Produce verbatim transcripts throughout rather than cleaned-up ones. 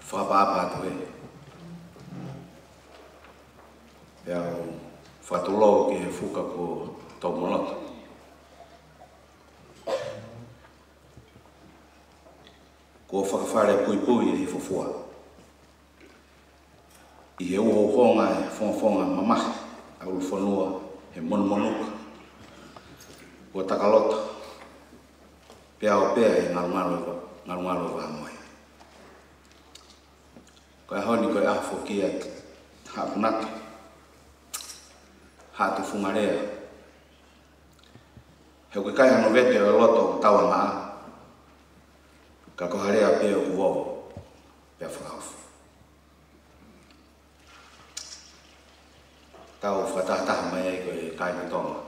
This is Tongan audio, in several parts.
Fakaʻapaʻapa atu ē. Pea u fakatulou ki he fuka kuo tau moloto. Kuo fakafale puipui ʻe he fuofua ʻi he uhouhonga e fongofonga mamahi ʻa ʻUlufonua he monumonuka. Kuo takaloto pea ō pea he ngalungalo, ngalungalo vahamoe. Ko e ʻaho ni ko e ʻaho foki ia ʻa e haʻapunake, haʻatufunga lea. He ʻoku ʻikai hano vete ʻo e loto ʻoku tauangaʻa, ka ko ha lea pē ʻoku vovo pea fakaofo. Tau fakatahataha mai ai ko e kāinga Tonga.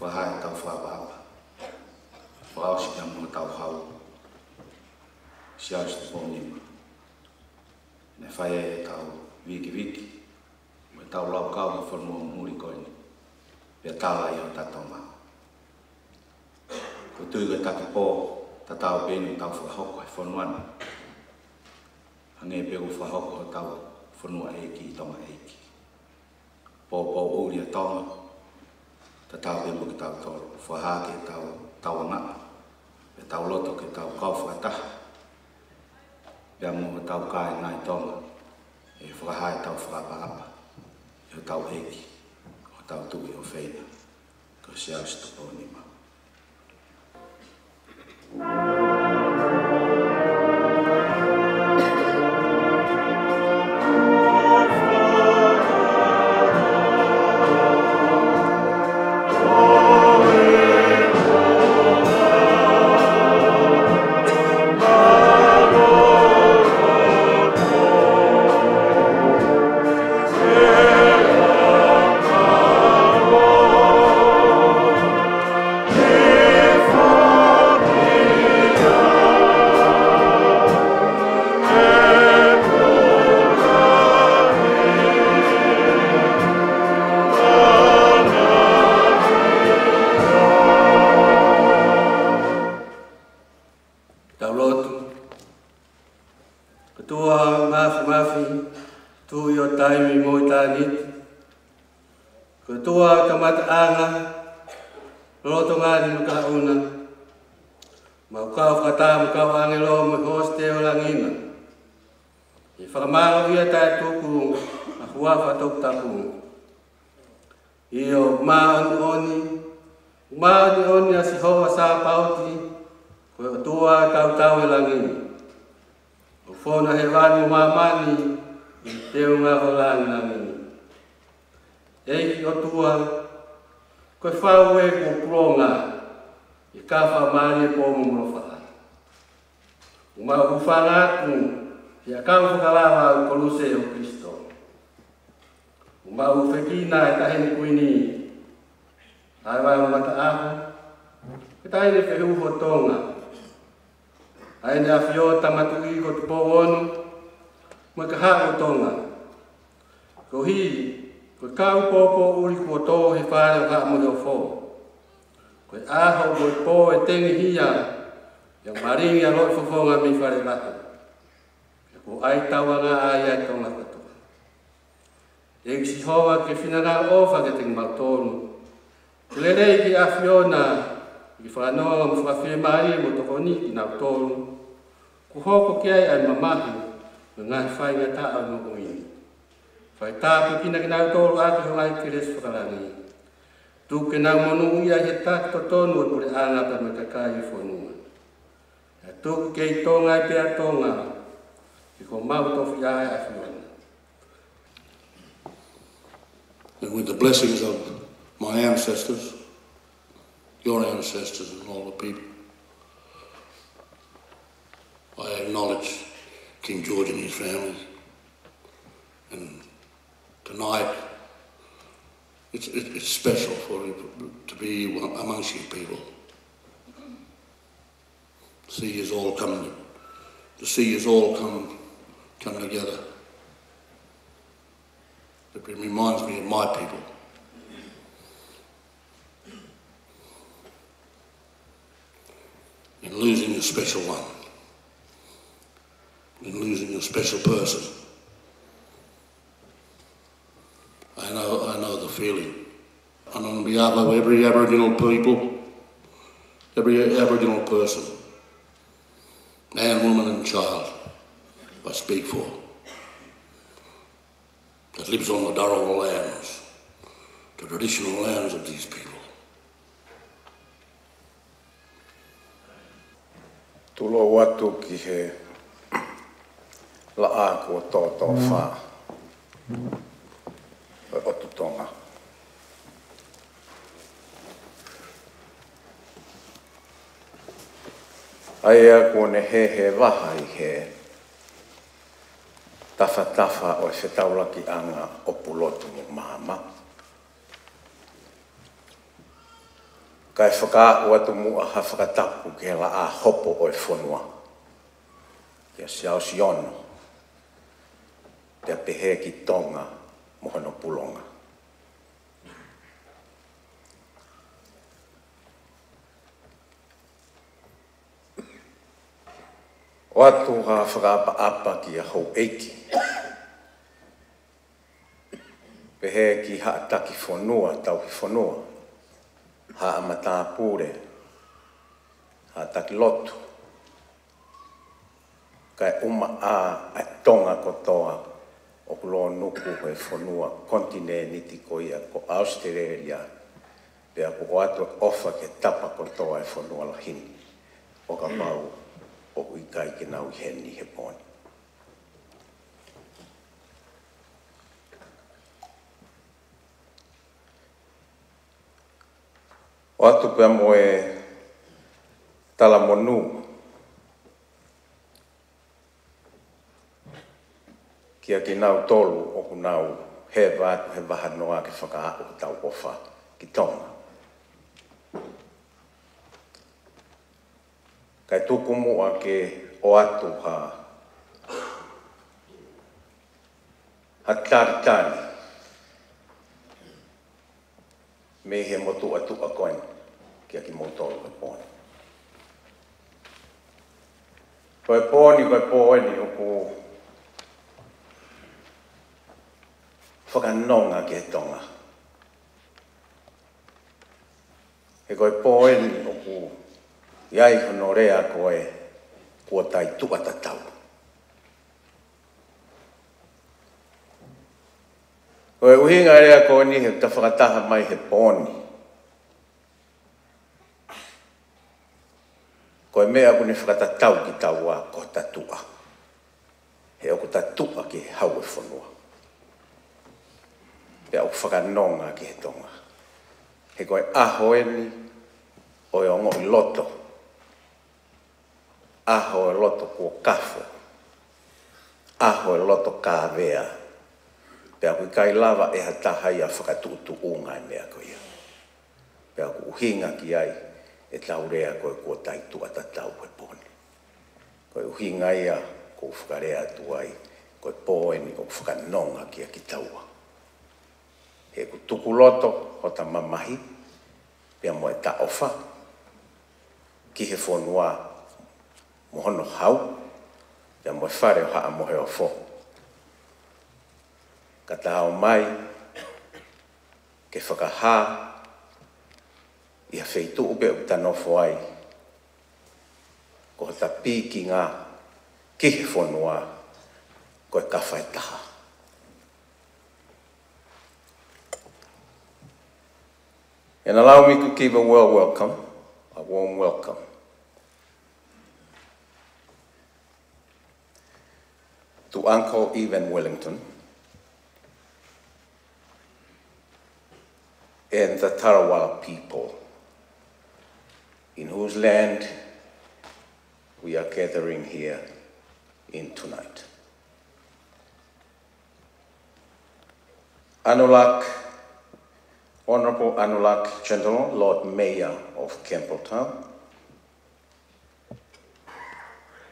Fakahā ʻetau fakaʻapaʻapa. Fakaʻosi pea mo hotau hau, Siaosi Tupou Nima. Ne fai ai ʻetau vikiviki mo ʻetau laukau he fonua muli ko eni, pea tala ʻi hota Tonga. ʻOku ou tui ko e taki pō tatau pē eni ʻoku tau fakahoko he fonua ni, hangē pē ʻoku fakahoko hotau fonuaʻeiki ʻi Tonga ʻeiki. Pōpoʻuli ʻa Tonga, tatau pē mo kitautolu. Fakahā ke tau tauangaʻa, ke tau loto ke tau kau fakataha pea mo hotau kāinga ʻi Tonga, ʻi he fakahā ʻetau fakaʻapaʻapa ʻi hotau ʻEiki, hotau Tuʻi ʻofeina, ko Siaosi Tupou Nima. Tau lotu. ʻOtua Māfimafi, Tuʻi ʻo taimi mo ʻitāniti, ko e ʻOtua ʻo e kamataʻanga, lolotonga ni mo e kahaʻu na, mau kau fakataha mo e kau ʻāngelo mo e hōsite ʻo langi na, ʻi he fakamālō ia taʻetuku ʻa e huafa toputapu. ʻIo, māʻoniʻoni, māʻoniʻoni ʻa Sihova Sāpaoti, ko e ʻOtua ʻo e kau tau ʻi langi ni. ʻOku fonu ʻa hēvani mo māmani ʻi he teunga ʻo e langilangi ni. ʻEiki ʻOtua, ko e fau ē kuo pulonga ʻi he kau fakamālie pō mo molofaʻa. ʻOku mau hūfanga atu ʻi he ʻakau fakalava ʻo e koluse ʻo Kalaisi. ʻOku mau fekina e Taʻahine Kuini, ʻa e Vai ʻo Mataʻaho, ko e Taʻahine Fehuhu ʻo Tonga, ʻa ʻEne ʻAfio Tama Tuʻi ko Tupou Ono, mo e kahaʻu ʻo Tonga. Koeʻuhi ko e kau pōpoʻuli kuo tō he fale ʻo Haʻa Moheofo. Ko e ʻaho mo e pō ʻe tengihia, ʻe malingi ʻa e loʻifofonga mei Fale Lahi. Pea kuo ʻai tauangaʻa ai ʻa Tonga kotoa. ʻEiki Sihova, ke finangalo ʻofa kiate kimautolu. Ke lelei ki he ʻAfiona, ke fakanonga mo fakafiemālie mo tokoni kinautolu. Kuo hoko ki ai ʻa e mamahi mo e ngaahi faingataʻa ʻo e moʻui ni. Fai tāpuekina kinautolu ʻaki ho ngaahi kelesi fakalangi. Tuku ke nau monūʻia ʻi he taki totonu ʻo e puleʻanga pea mo e kakai ʻo e fonua. Pea tuku ke ʻi Tonga ai pē ʻa Tonga, he ko homau tofiʻa ʻa e ʻAfiona. And with the blessings of my ancestors, your ancestors and all the people, I acknowledge King George and his family. And tonight, it's, it, it's special for you to be amongst your people. See us all come, to see us all come, come together. It reminds me of my people. And losing a special one. in losing a special person. I know, I know the feeling. And on behalf of every Aboriginal people, every Aboriginal person, man, woman and child, I speak for, that lives on the Ngunnawal lands, the traditional lands of these people. Tulou atu ki he laʻā kuo tōtōfā ʻo e ʻOtu Tonga. ʻA ia kuo ne hē he vaha ʻi he tafatafa ʻo e fetaulakiʻanga ʻo Pulotu mo Maama. Kae fakaaʻu atu muʻa ha fakatapu ki he laʻā hopo ʻo e fonua, kia Siaosi Ono, pea pehē ki Tonga mo hono pulonga. ʻOatu ha fakaʻapaʻapa kia houʻeiki, pehē ki haʻa taki fonua, tauhi fonua, haʻa matāpule, haʻa taki lotu, kae ʻumaʻā ʻa e Tonga kotoa ʻoku lōnuku he fonua konitinēniti ko ia ko ʻAositelēlia, pea ʻoku ʻoatu ʻofa ki he tapa kotoa e fonua lahi ni, ʻo kapau ʻoku ʻikai ke nau ʻi heni he pō ni. ʻOatu pea mo e talamonū kia kinautolu ʻoku nau heva atu he vahanoa ke fakaaʻu hotau ʻofa ki Tonga. Kae tuku muʻa ke ʻoatu ha, ha talitali mei he motuʻa tuʻa ko eni kia kimoutolu he pō ni. Ko e pō ni, ko e pō eni ʻoku fakanonga ki he Tonga. He ko e pō eni ʻoku ʻi ai hono lea ko e kuo tai tuʻa tatau. Ko e ʻuhinga e lea ko eni he ta fakataha mai he pō ni, ko e meʻa ʻoku ne fakatatau kitaua ko ta tuʻa. He ʻoku ta tuʻa ki he hau e fonua, pea ʻoku fakanonga ki he Tonga. He ko e ʻaho eni ʻo e ongoʻi loto, ʻaho e loto kuo kafo, ʻaho e loto kāvea, pea ʻoku ʻikai lava ʻe ha taha ia fakatuʻutuʻunga e meʻa ko ia. Pea ʻoku ʻuhinga ki ai ʻetau lea ko e kuo tai tuʻa tatau he pō ni. Ko e ʻuhinga ia ʻoku ou fakalea atu ai, ko e pō eni ʻoku fakanonga kia kitaua. He ʻoku tuku loto hota mamahi, pea mo e taʻofa ki he fonua mo hono hau, pea mo e Fale ʻo Haʻa Moheofo. Ka ta ō mai ke fakahā ʻi ha feituʻu pē ʻoku ta nofo ai, ko hota pīkinga ki he fonua ko e kafa ʻe taha. And allow me to give a warm welcome, a warm welcome to Uncle Evan Wellington and the Tarawa people, in whose land we are gathering here in tonight. Anulak, Honorable Anulak Chandler, Lord Mayor of Campbelltown,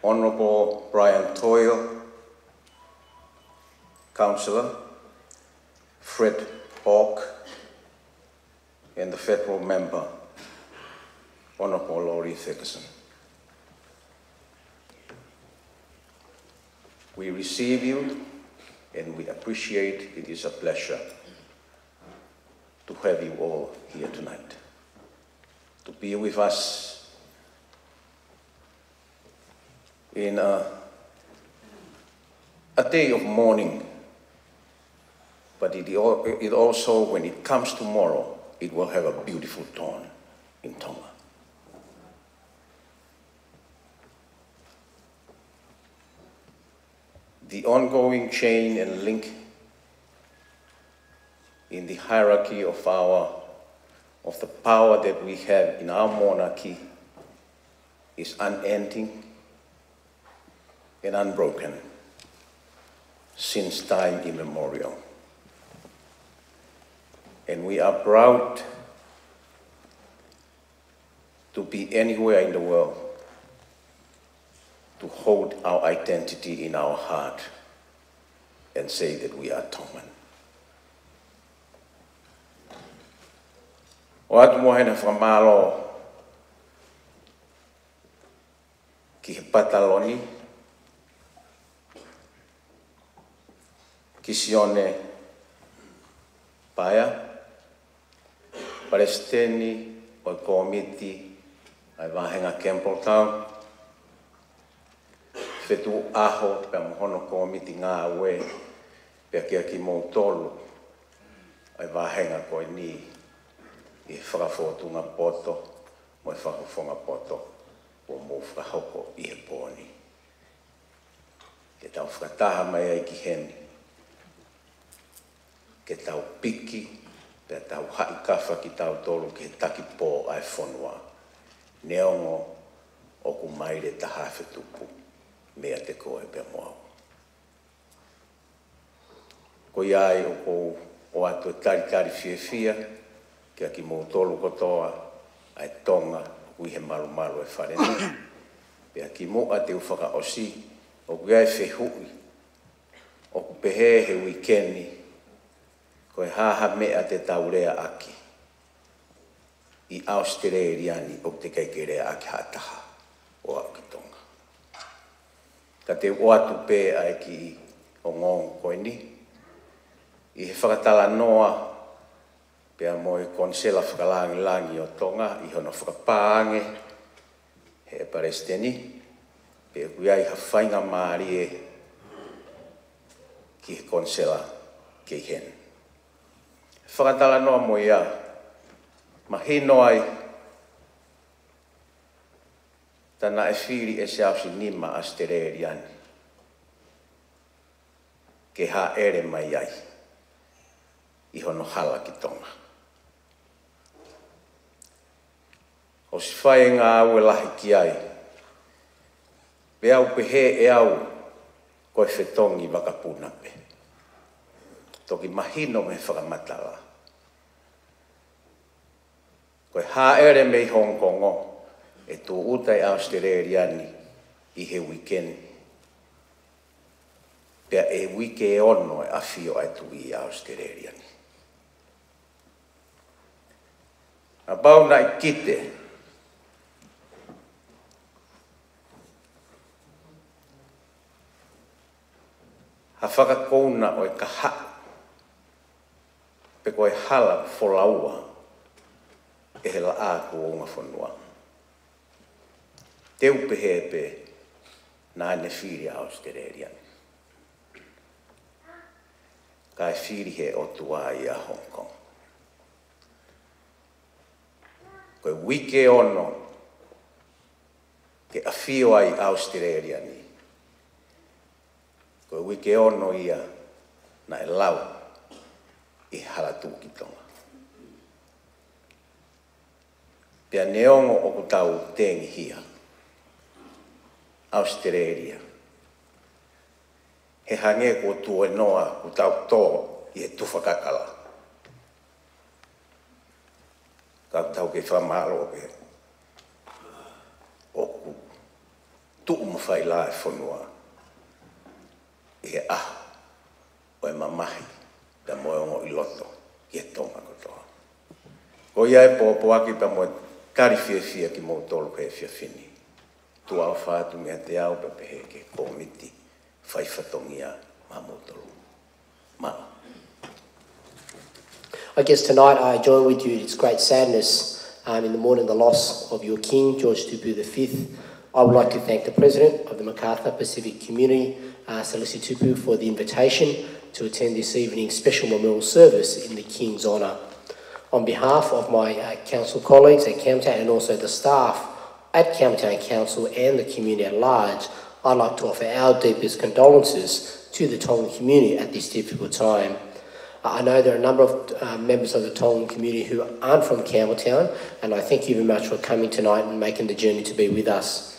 Honorable Brian Toyle, Councillor, Fred Hawke, and the federal member, Honorable Lori Ferguson. We receive you and we appreciate it. Is a pleasure to have you all here tonight, to be with us in a, a day of mourning, but it, al- it also, when it comes tomorrow, it will have a beautiful dawn in Tonga. The ongoing chain and link in the hierarchy of our, of the power that we have in our monarchy is unending and unbroken since time immemorial. And we are proud to be anywhere in the world, to hold our identity in our heart and say that we are Tongan. ʻOatu mo hena fakamālō ki he Pataloni, ki Sione Paea, Palesiteni ʻo e Kōmiti ʻa e Vāhenga Campbelltown, Fetuʻu ʻAho pea mo hono Kōmiti Ngāue, pea kia kimoutolu ʻa e vāhenga ko eni ʻi he Fakafōtunga Poto mo e Fakafofonga Poto kuo mou fakahoko ʻi he pō ni. Ke tau fakataha mai ai ki heni, ke tau piki, pea tau haʻi kafa kitautolu ki he taki pō ʻa e fonua. Neongo ʻoku maile taha afe tupu meiate koe pea mo au. Ko ia ai ʻoku ou ʻoatu e talitali fiefia kia kimoutolu kotoa ʻa e Tonga ʻoku ʻi he malumalu ʻo e Fale ni. Pea kimuʻa te u fakaʻosi, ʻoku ʻi ai e fehuʻi ʻoku pehē he uike ni, ko e hā ha meʻa te tau leaʻaki ʻi ʻAositelēlia ni ʻoku teʻeki ai ke leaʻaki ha taha ʻo aʻu ki Tonga. Ka te u ʻoatu pē ʻa e kiʻi ongoongo ko eni, ʻi he fakatalanoa pea mo e Konisela Fakalāngilangi ʻo Tonga ʻi hono fakapaange he Palesiteni, pe ʻoku ʻi ai ha faingamālie ki he Konisela kei heni. Fakatalanoa mo ia, mahino ai tā naʻe fili ʻe Siaosi Nima ʻAositelēlia ni ke hāʻele mai ai ʻi hono hala ki Tonga. ʻOsi fai e ngāue lahi ki ai, pea u pehē ʻe au ko e fetongi vakapuna pē. Toki mahino mei he fakamatala, ko e hāʻele mei Hong Kong ʻe tūʻuta ʻi ʻAositelēlia ni ʻi he uike ni. Pea ʻe uike ʻe ono e ʻafio ʻa e Tuʻi ʻi ʻAositelēlia ni. Kapau naʻe kite ha fakakouna ʻo e kahaʻu, pe ko e hala folaua ʻe he laʻā kuo ungafonua, te u pehē pē naʻa ne fili ʻa ʻAositelēlia ni. Kae fili he ʻOtua ia Hong Kong. Ko e uike ono ke ʻafio ai ʻAositelēlia ni, ko e uike ono ia naʻe lau ʻi he hala tuʻu ki Tonga. Pea neongo ʻoku tau tengihia ʻAositelēlia, he hangē kuo tuenoa kuo tau tō ʻi he tufa kakala. Ka tau kei fakamālō pē ʻoku tuʻu mafai lā e fonua ʻi he ʻaho ʻo e mamahi pea mo e ongoʻi loto ki he Tonga kotoa. Ko ia e pōpoaki pea mo e tali fiefia kimoutolu he efiafi ni. Tuʻa ʻofa atu meiate au pea pehē ki he Kōmiti fai fatongia maʻamoutolu. Mālō. I guess tonight I join with you in its great sadness, um, in the mourning the loss of your King, George Tupou the fifth. I would like to thank the President of the MacArthur Pacific Community, uh, Celeste Tupou, for the invitation to attend this evening's special memorial service in the King's honour. On behalf of my, uh, council colleagues at Campbelltown and also the staff at Campbelltown Council and the community at large, I'd like to offer our deepest condolences to the Tongan community at this difficult time. Uh, I know there are a number of, uh, members of the Tongan community who aren't from Campbelltown, and I thank you very much for coming tonight and making the journey to be with us.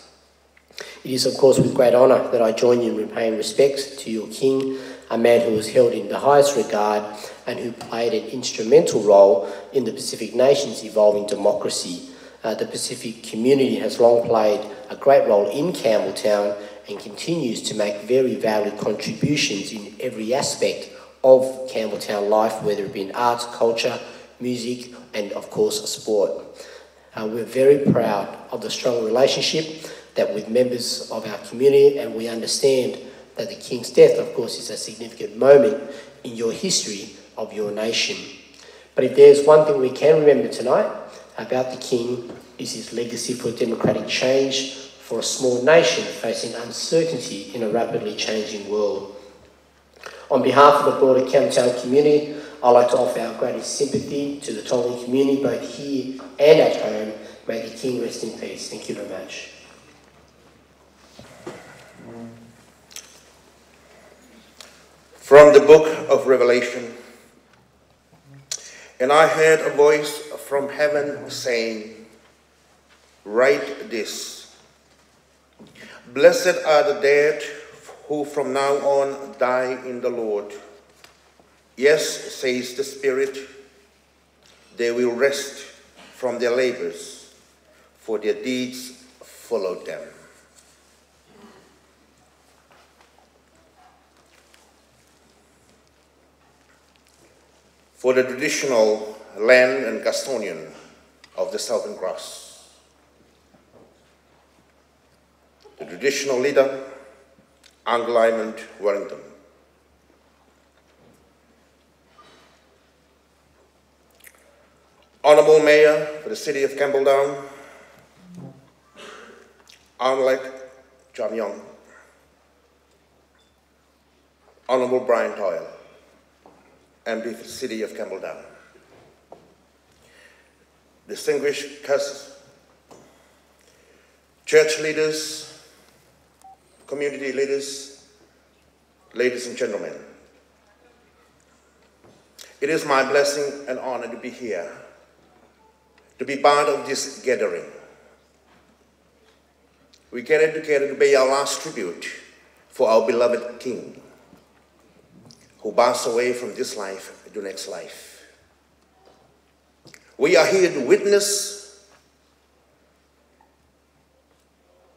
It is, of course, with great honour that I join you in paying respect to your King, a man who was held in the highest regard and who played an instrumental role in the Pacific nation's evolving democracy. Uh, the Pacific community has long played a great role in Campbelltown and continues to make very valued contributions in every aspect of Campbelltown life, whether it be in arts, culture, music, and of course, sport. Uh, we're very proud of the strong relationship that with members of our community, and we understand that the King's death, of course, is a significant moment in your history of your nation. But if there's one thing we can remember tonight about the King, is his legacy for democratic change for a small nation facing uncertainty in a rapidly changing world. On behalf of the broader Campbelltown community, I'd like to offer our greatest sympathy to the Tongan community, both here and at home. May the King rest in peace. Thank you very much. From the book of Revelation. And I heard a voice from heaven saying, "Write this: Blessed are the dead who from now on die in the Lord. Yes," says the Spirit, "they will rest from their labors, for their deeds followed them." For the traditional land and custodian of the Southern Cross, the traditional leader, Uncle Lamont Wellington. Honourable Mayor for the City of Campbelltown, Amalek Jamyang. Honourable Brian Toyle, M P for the City of Campbelltown. Distinguished guests, church leaders, community leaders, ladies and gentlemen, it is my blessing and honour to be here, to be part of this gathering. We gather together to pay our last tribute for our beloved King, who passed away from this life to next life. We are here to witness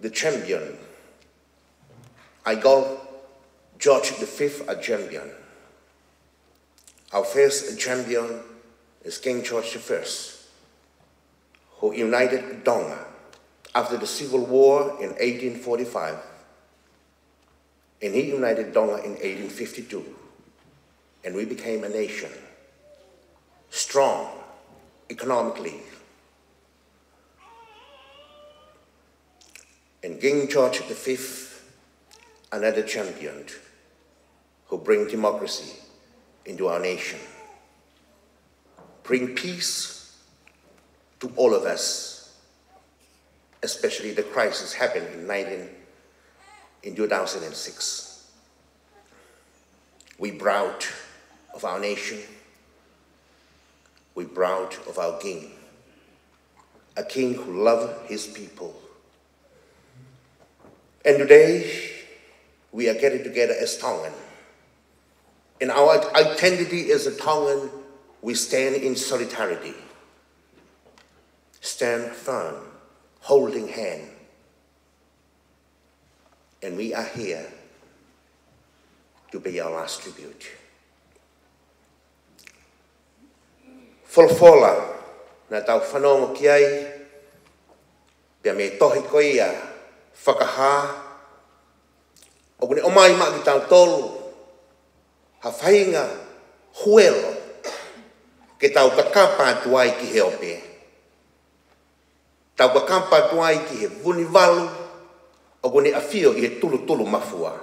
the champion. I call George the fifth a champion. Our first champion is King George the first, who united Tonga after the Civil War in eighteen forty-five. And he united Tonga in eighteen fifty-two. And we became a nation, strong economically. And King George the fifth, another champion who bring democracy into our nation, bring peace to all of us, especially the crisis happened in nineteen, in two thousand and six. We proud of our nation. We proud of our king, a king who loved his people. And today, we are getting together as Tongan. And our identity as a Tongan, we stand in solidarity. Stand firm, holding hand. And we are here to pay our last tribute. Folofola naʻa tau fanongo ki ai, pea mei he tohi ko ia Fakahā, ʻOku ne ʻomai maʻa kitautolu ha faʻahinga huelo ke tau kakapa atu ai ki he ope. Tau kakapa atu ai ki he vunivalu ʻoku ne ʻafio ʻi he tulutulu mafua.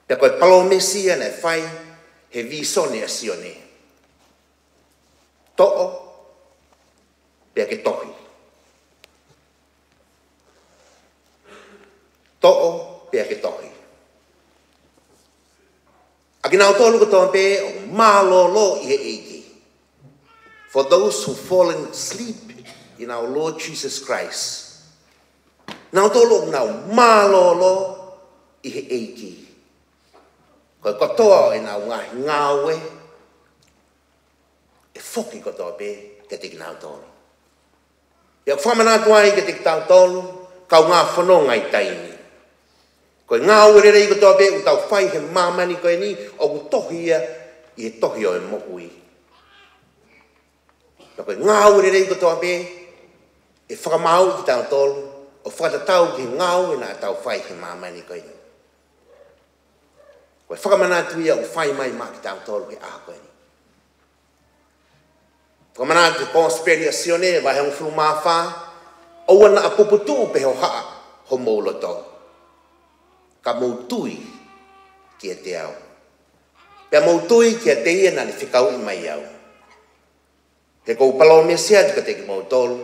Pea ko e palōmesi ia naʻe fai he vīsone ʻa Sione. Toʻo, pea ke tohi. Toʻo, pea ke tohi. ʻA kinautolu kotoa pē ʻoku mālōlō ʻi he ʻEiki. For those who fallen asleep in our Lord Jesus Christ. Nautolu ʻoku nau mālōlō ʻi he ʻEiki. Ko e kotoa ʻo ʻenau ngaahi ngāue, ʻe foki kotoa pē kiate kinautolu. Pea ʻoku fakamanatu ai kiate kitautolu, kaungā fononga ʻi taimi. Ko e ngāue lelei kotoa pē ʻoku tau fai he māmani ko eni, ʻoku tohi ia ʻi he tohi ʻo e moʻui. Pea ko e ngāue lelei kotoa pē, ʻe fakamaauʻi kitautolu, ʻo fakatatau ki he ngāue naʻa tau fai he māmani ko eni. Ko e fakamanatu ia ʻoku fai mai maʻa kitautolu he ʻaho ko eni. Fakamanatu he Kosipeli ʻa Sione, vahe hongofulu mā fā, ʻoua naʻa puputuʻu pē ho haʻa homou loto. Ka mou tui kiate au. Pea mou tui kiate ia naʻa ne fekauʻi mai au. He ʻoku ou palōmesi atu kiate kimoutolu,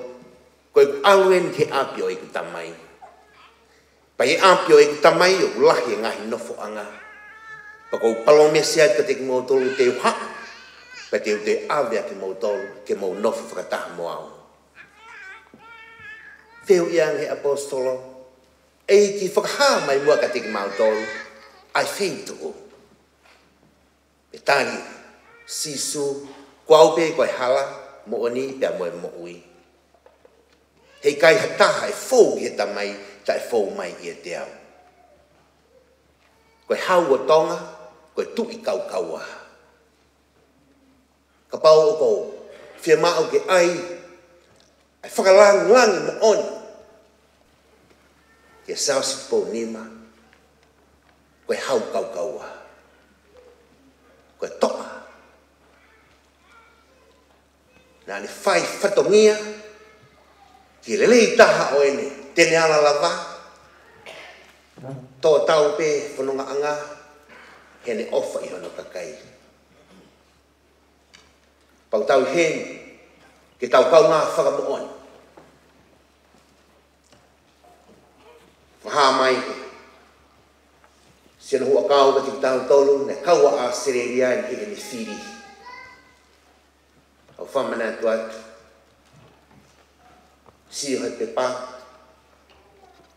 ko ʻeku ʻalu eni ki he ʻapi ʻo ʻeku Tamai. Pea ʻi he ʻapi ʻo ʻeku Tamai ʻoku lahi e ngaahi nofoʻanga. Pea ʻoku ou palōmesi atu kiate kimoutolu te u haʻu, pea te u toe ʻave ʻa kimoutolu ke mou nofo fakataha mo au. Fehuʻi ange he ʻaposetolo, ʻEiki, fakahā mai muʻa kiate kimautolu ʻa e feituʻu. Pea tali ʻe Sīsū, ko au pē ko e hala, moʻoni pea mo e moʻui. Heʻikai ha taha ʻe fou ki he Tamai, taʻe fou mai ʻiate au. Ko e Hau ʻo Tonga, ko e Tuʻi Kaukaua. Kapau ʻoku ou fiemaʻu ke ʻai ʻa e fakalāngilangi moʻoni kia Siaosi Tupou Nima, ko e Hau Kaukaua, ko e Toʻa. Naʻa ne fai fatongia ki he lelei taha ʻo ʻene tene ala lava, tō tau pē fonongaʻanga, heʻene ʻofa ʻi hono kakai. Pau tau heni, ke tau kaungā fakamoʻoni. Fakahā mai ʻe Sione Huʻakau kiate kitautolu, naʻe kau ʻa ʻAositelēlia ʻi heʻene fili. ʻOku ou fakamanatu atu, sio he pepa,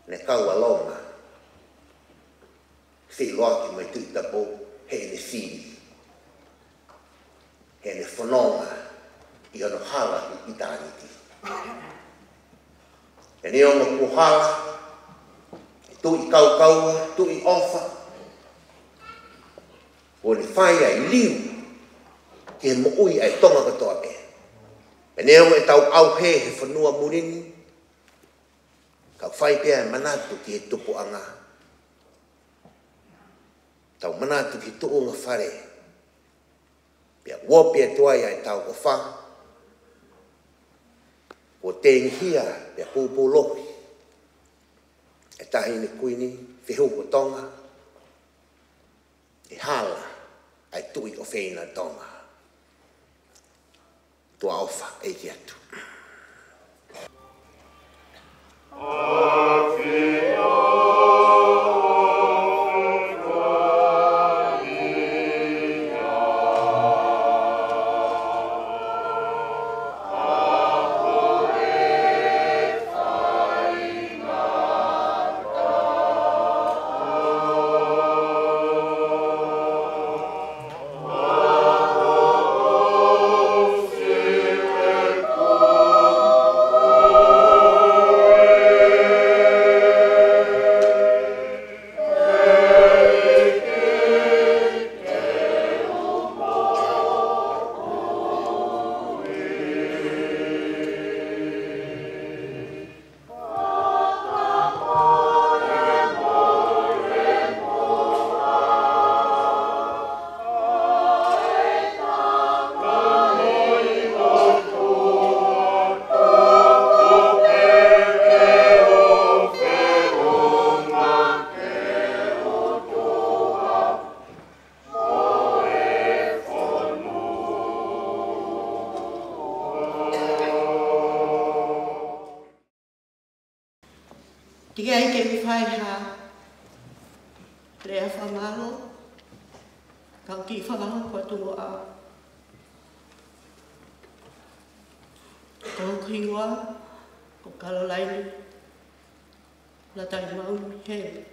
naʻe kau ʻa Loma, feʻiloaki mo e Tuʻi Tapu, heʻene fili. Heʻene fononga ʻi hono hala ʻi ʻitāniti. He neongo kuo hala e Tuʻi Kaukaua, Tuʻi ʻOfa, kuo ne fai ʻa e liliu ki he moʻui ʻa e Tonga kotoa pē. He neongo ʻetau ʻauhē he fonua muli ni, ka ʻoku fai pē ʻa e manatu ki he tupuʻanga. Tau manatu ki he tuʻunga fale. Pea ʻoku ope atu ai ʻa e tau ʻofa, kuo tengihia pea pūpūlohi e Taʻahine Kuini, fehuhu ʻo Tonga, ʻe hala ʻa e Tuʻi ʻofeina Tonga. Tuʻa ʻofa, ʻEiki atu. ʻE fai ha lea fakamālō, kau kiʻi fakamālō ko atu mo a ko hoku hingoa ko Kalolaine Lātai Maʻu Hemi.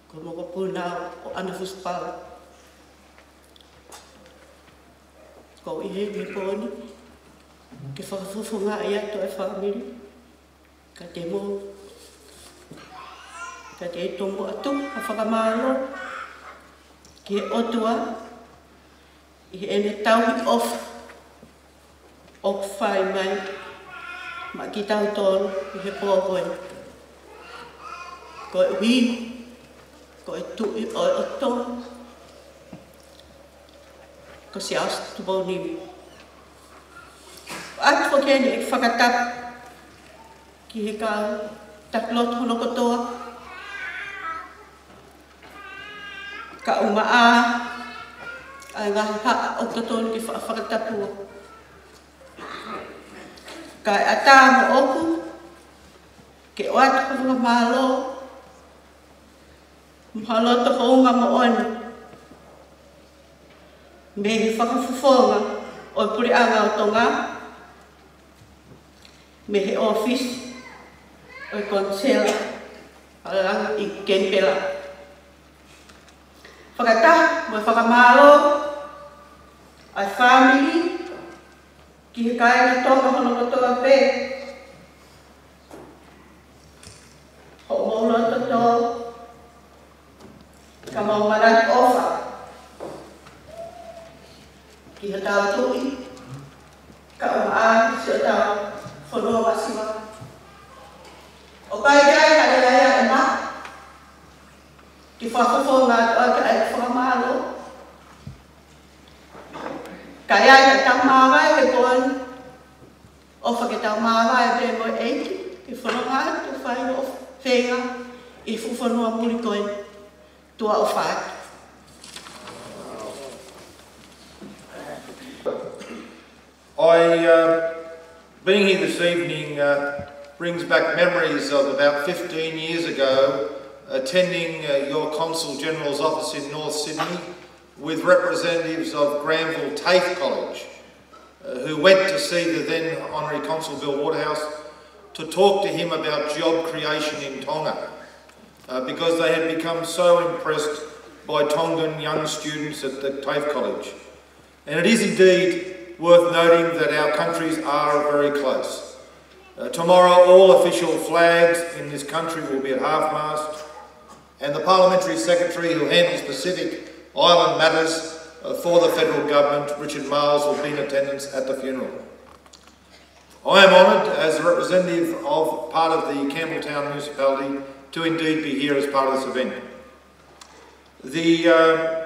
Ko e mokopuna ʻo ʻAna Fusipala. Ko e ʻi heni he pō ni ke fakafofongaʻi atu e fāmili. Ka te mo, ka te tomo atu ha fakamālō ki he ʻOtua ʻi heʻene tauhi ʻofa ʻoku fai mai maʻa kitautolu ʻi he pō ko eni. Koeʻuhi ko e Tuʻi ʻo e ʻOtua ko Siaosi Tupou Nima. ʻOatu foki eni ʻeku fakatapu ki he kau taki lotu hono kotoa, kae ʻumaʻā ʻa e ngaahi haʻa ʻoku totonu ke fa-, fakatapua. Kae ʻatā moʻoku ke ʻoatu ha fakamālō mo ha loto houngaʻia moʻoni mei he fakafofonga ʻo e Puleʻanga ʻo Tonga, mei he ʻōfisi ʻo e Konisela ʻa Langa ʻi Kenipela. Fakataha mo e fakamālō ʻa e fāmili ki he kāinga Tonga hono kotoa pē, hoʻomou loto tō, ka mau manatu ʻofa ki hotau Tuʻi, kae ʻumaʻā siʻotau fonua masiva. ʻOku ʻi ai ha lea ia ʻe maʻu ke fakafofonga atu ʻaki ʻa e fakamālō. Ka ʻi ai ha tau māvae he pō ni, ʻofa ke tau māvae pē mo e ʻEiki, ke fononga atu, fai hoʻo feinga ʻi he fuʻu fonua muli ko eni. Tuʻa ʻofa atu. I, uh, being here this evening, uh, brings back memories of about fifteen years ago, attending, uh, your Consul General's office in North Sydney with representatives of Granville TAFE College, uh, who went to see the then Honorary Consul Bill Waterhouse to talk to him about job creation in Tonga, uh, because they had become so impressed by Tongan young students at the TAFE College. And it is indeed worth noting that our countries are very close. Uh, tomorrow, all official flags in this country will be at half-mast, and the Parliamentary Secretary who handles Pacific Island matters, uh, for the federal government, Richard Marles, will be in attendance at the funeral. I am honoured, as a representative of part of the Campbelltown Municipality, to indeed be here as part of this event. The, uh,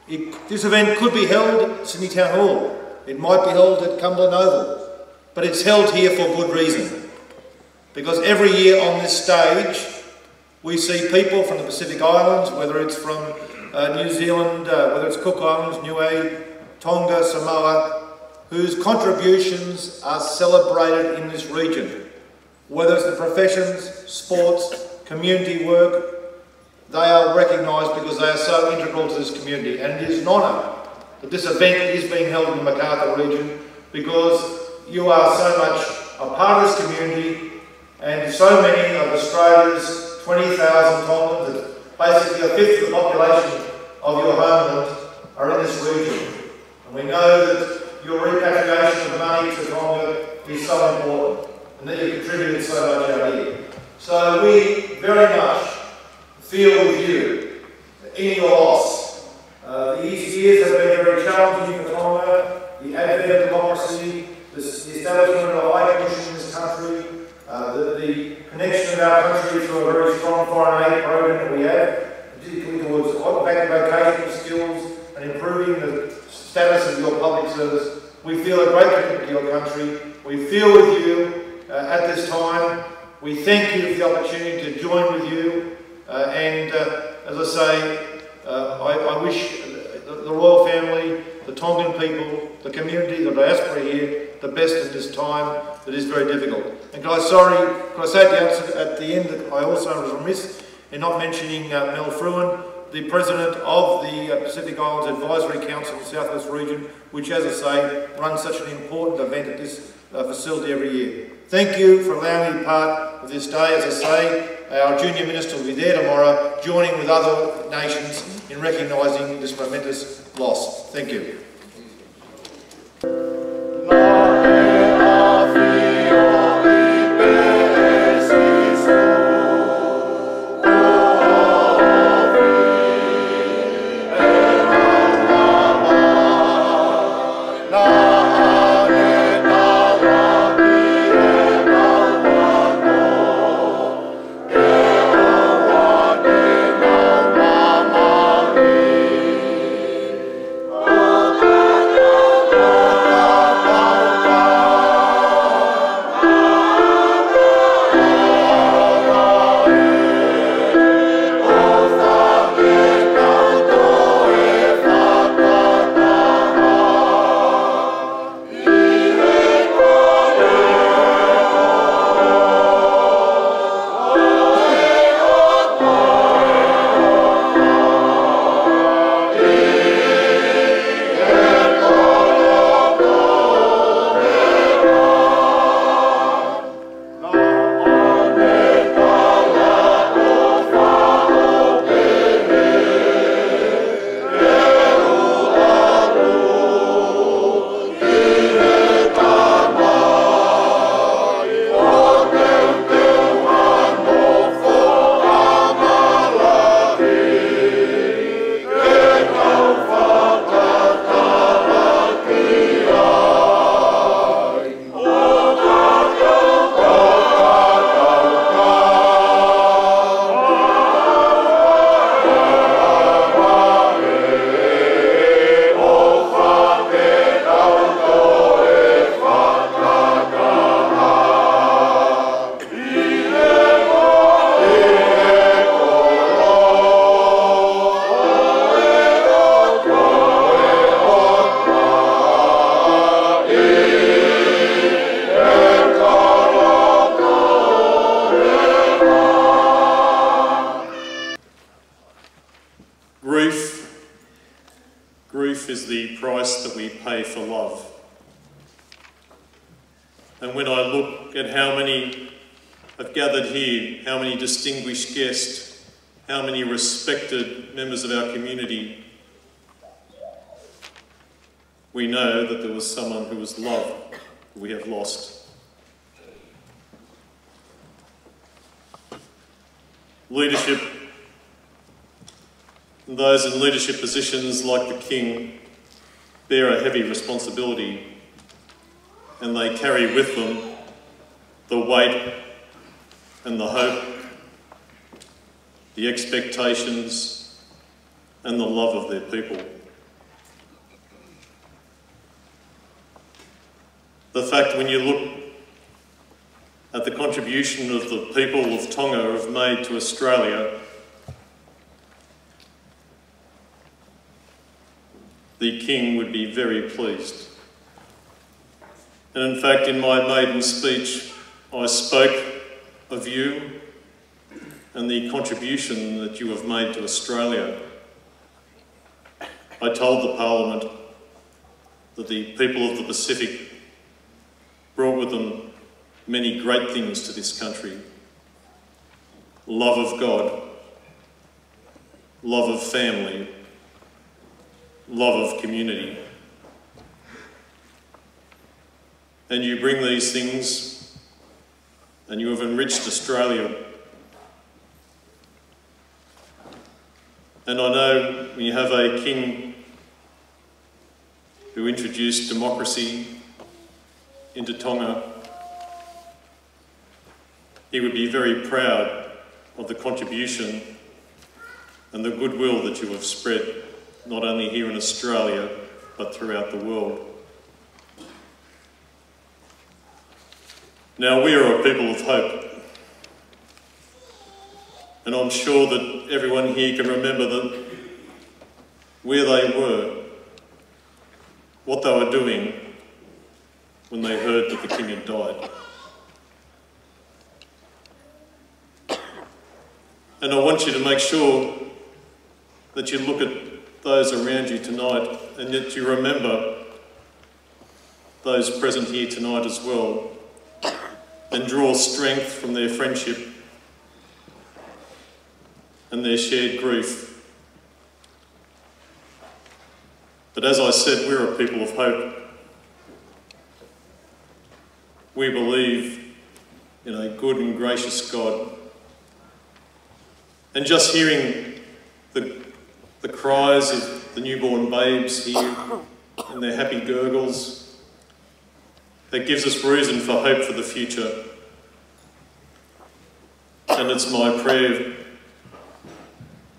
it, this event could be held at Sydney Town Hall. It might be held at Cumberland Oval, but it's held here for good reason, because every year on this stage, we see people from the Pacific Islands, whether it's from, uh, New Zealand, uh, whether it's Cook Islands, Niue, Tonga, Samoa, whose contributions are celebrated in this region. Whether it's the professions, sports, community work, they are recognised because they are so integral to this community. And it is an honour that this event is being held in the Macarthur region, because you are so much a part of this community, and so many of Australia's twenty thousand Tongans, basically a fifth of the population of your homeland, are in this region. And we know that your repatriation of money to Tonga is so important, and that you contributed so much out here. So we very much feel with you in your loss. Uh, these years have been very challenging for Tonga. The advent of democracy, the, the establishment of a high commission in this country, uh, the, the connection of our country through a very strong foreign aid program that we have, particularly towards back vocational skills and improving the status of your public service. We feel a great commitment to your country. We feel with you, uh, at this time. We thank you for the opportunity to join with you. Uh, and, uh, as I say, uh, I, I wish the, the royal family, the Tongan people, the community, the diaspora here, the best at this time. It is very difficult. And can I, sorry, can I say at the outset, at the end, that I also was remiss in not mentioning, uh, Mel Fruin, the president of the, uh, Pacific Islands Advisory Council in the Southwest region, which, as I say, runs such an important event at this, uh, facility every year. Thank you for allowing me part of this day. As I say, our junior minister will be there tomorrow, joining with other nations in recognising this momentous loss. Thank you. Grief, grief is the price that we pay for love. And when I look at how many have gathered here, how many distinguished guests, how many respected members of our community, we know that there was someone who was loved, who we have lost. Leadership, and those in leadership positions like the King, bear a heavy responsibility, and they carry with them the weight and the hope, the expectations, and the love of their people. The fact, when you look at the contribution of the people of Tonga have made to Australia, the King would be very pleased. And in fact, in my maiden speech, I spoke of you and the contribution that you have made to Australia. I told the Parliament that the people of the Pacific brought with them many great things to this country: love of God, love of family, love of community. And you bring these things, and you have enriched Australia. And I know we have a king who introduced democracy into Tonga. He would be very proud of the contribution and the goodwill that you have spread, not only here in Australia, but throughout the world. Now, we are a people of hope, and I'm sure that everyone here can remember that, where they were, what they were doing when they heard that the King had died. And I want you to make sure that you look at those around you tonight and that you remember those present here tonight as well, and draw strength from their friendship and their shared grief. But as I said, we're a people of hope. We believe in a good and gracious God. And just hearing the, the cries of the newborn babes here and their happy gurgles, that gives us reason for hope for the future. And it's my prayer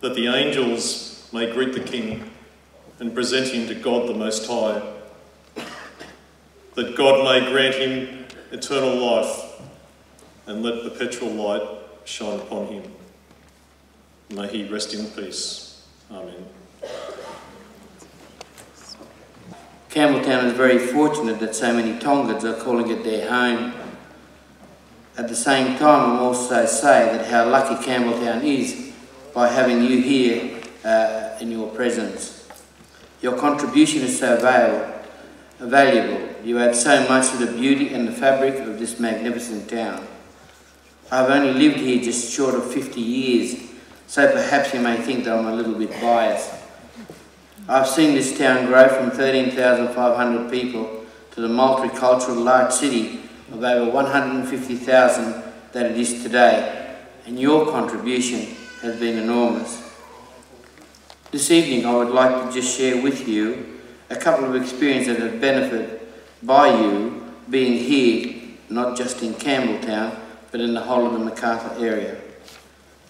that the angels may greet the King and present him to God the Most High, that God may grant him eternal life and let perpetual light shine upon him. May he rest in peace. Amen. Campbelltown is very fortunate that so many Tongans are calling it their home. At the same time, I also say that how lucky Campbelltown is by having you here uh, in your presence. Your contribution is so valuable, valuable. You add so much to the beauty and the fabric of this magnificent town. I've only lived here just short of fifty years, so perhaps you may think that I'm a little bit biased. I've seen this town grow from thirteen thousand five hundred people to the multicultural large city of over one hundred fifty thousand that it is today, and your contribution has been enormous. This evening, I would like to just share with you a couple of experiences that have benefited by you being here, not just in Campbelltown, but in the whole of the Macarthur area.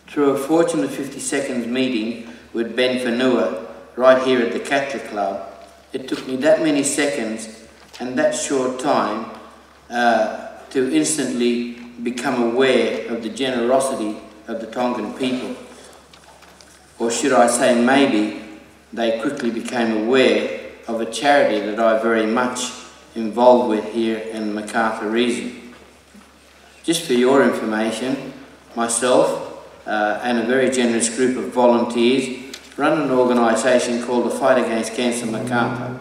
Through a fortunate fifty seconds meeting with Ben Fanua right here at the Catholic Club, it took me that many seconds and that short time uh, to instantly become aware of the generosity of the Tongan people. Or should I say, maybe they quickly became aware of a charity that I very much involved with here in Macarthur region. Just for your information, myself uh, and a very generous group of volunteers run an organisation called the Fight Against Cancer Macarthur.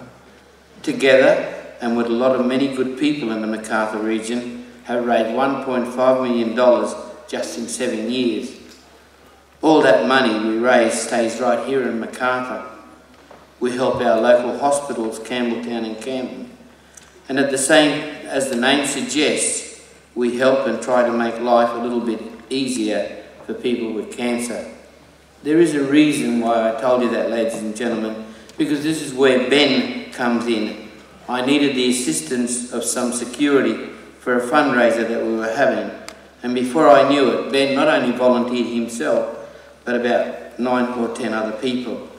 Together, and with a lot of many good people in the Macarthur region, have raised one point five million dollars just in seven years. All that money we raise stays right here in Macarthur. We help our local hospitals, Campbelltown and Camden. And at the same, as the name suggests, we help and try to make life a little bit easier for people with cancer. There is a reason why I told you that, ladies and gentlemen, because this is where Ben comes in. I needed the assistance of some security for a fundraiser that we were having. And before I knew it, Ben not only volunteered himself, but about nine or ten other people.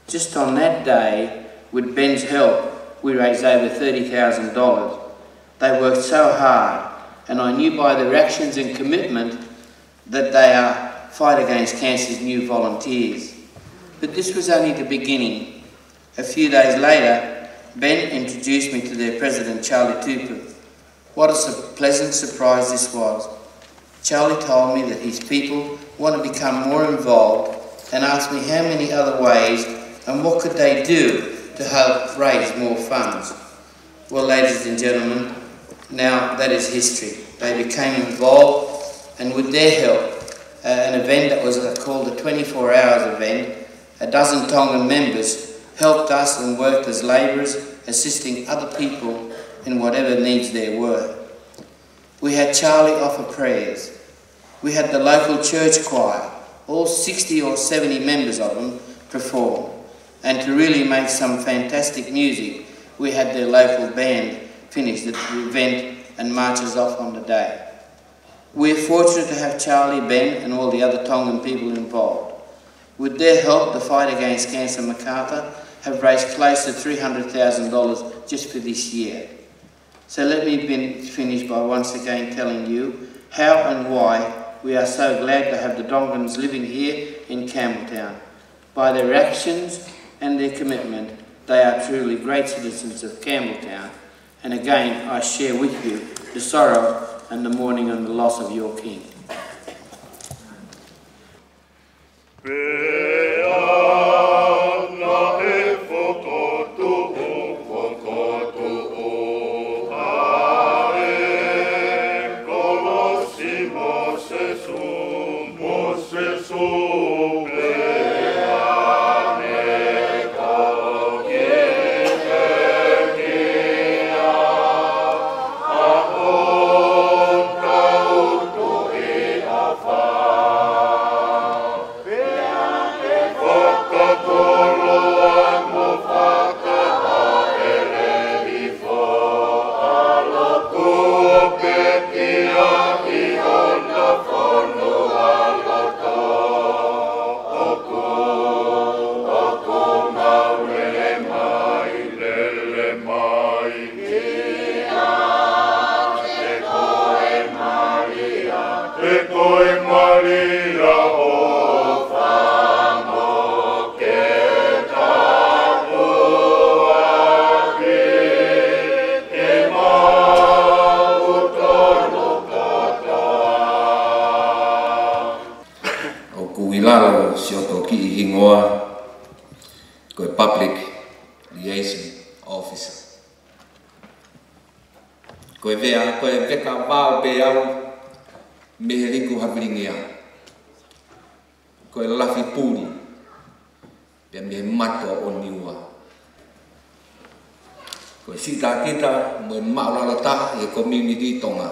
Just on that day, with Ben's help, we raised over thirty thousand dollars. They worked so hard, and I knew by their actions and commitment that they are Fight Against Cancer's new volunteers. But this was only the beginning. A few days later, Ben introduced me to their president, Charlie Tupou. What a su- pleasant surprise this was. Charlie told me that his people want to become more involved and asked me how many other ways and what could they do to help raise more funds. Well, ladies and gentlemen, now that is history. They became involved, and with their help, uh, an event that was uh, called the twenty-four hours event, a dozen Tongan members helped us and worked as labourers, assisting other people in whatever needs there were. We had Charlie offer prayers. We had the local church choir, all sixty or seventy members of them, perform. And to really make some fantastic music, we had their local band finish the event and march us off on the day. We're fortunate to have Charlie, Ben, and all the other Tongan people involved. With their help, the Fight Against Cancer Macarthur have raised close to three hundred thousand dollars just for this year. So let me finish by once again telling you how and why we are so glad to have the Tongans living here in Campbelltown. By their actions and their commitment, they are truly great citizens of Campbelltown. And again, I share with you the sorrow and the mourning and the loss of your king. ʻOku ʻi lalo siʻoto kiʻi hingoa ko e Public Liaison Officer. Ko e vea, ko e veka vao pē au mei he liku havilingia. Ko e lafi puli pē mei he mato ʻo Niua. Ko e siʻi takita mo e māʻulalo taha ʻi he community Tonga.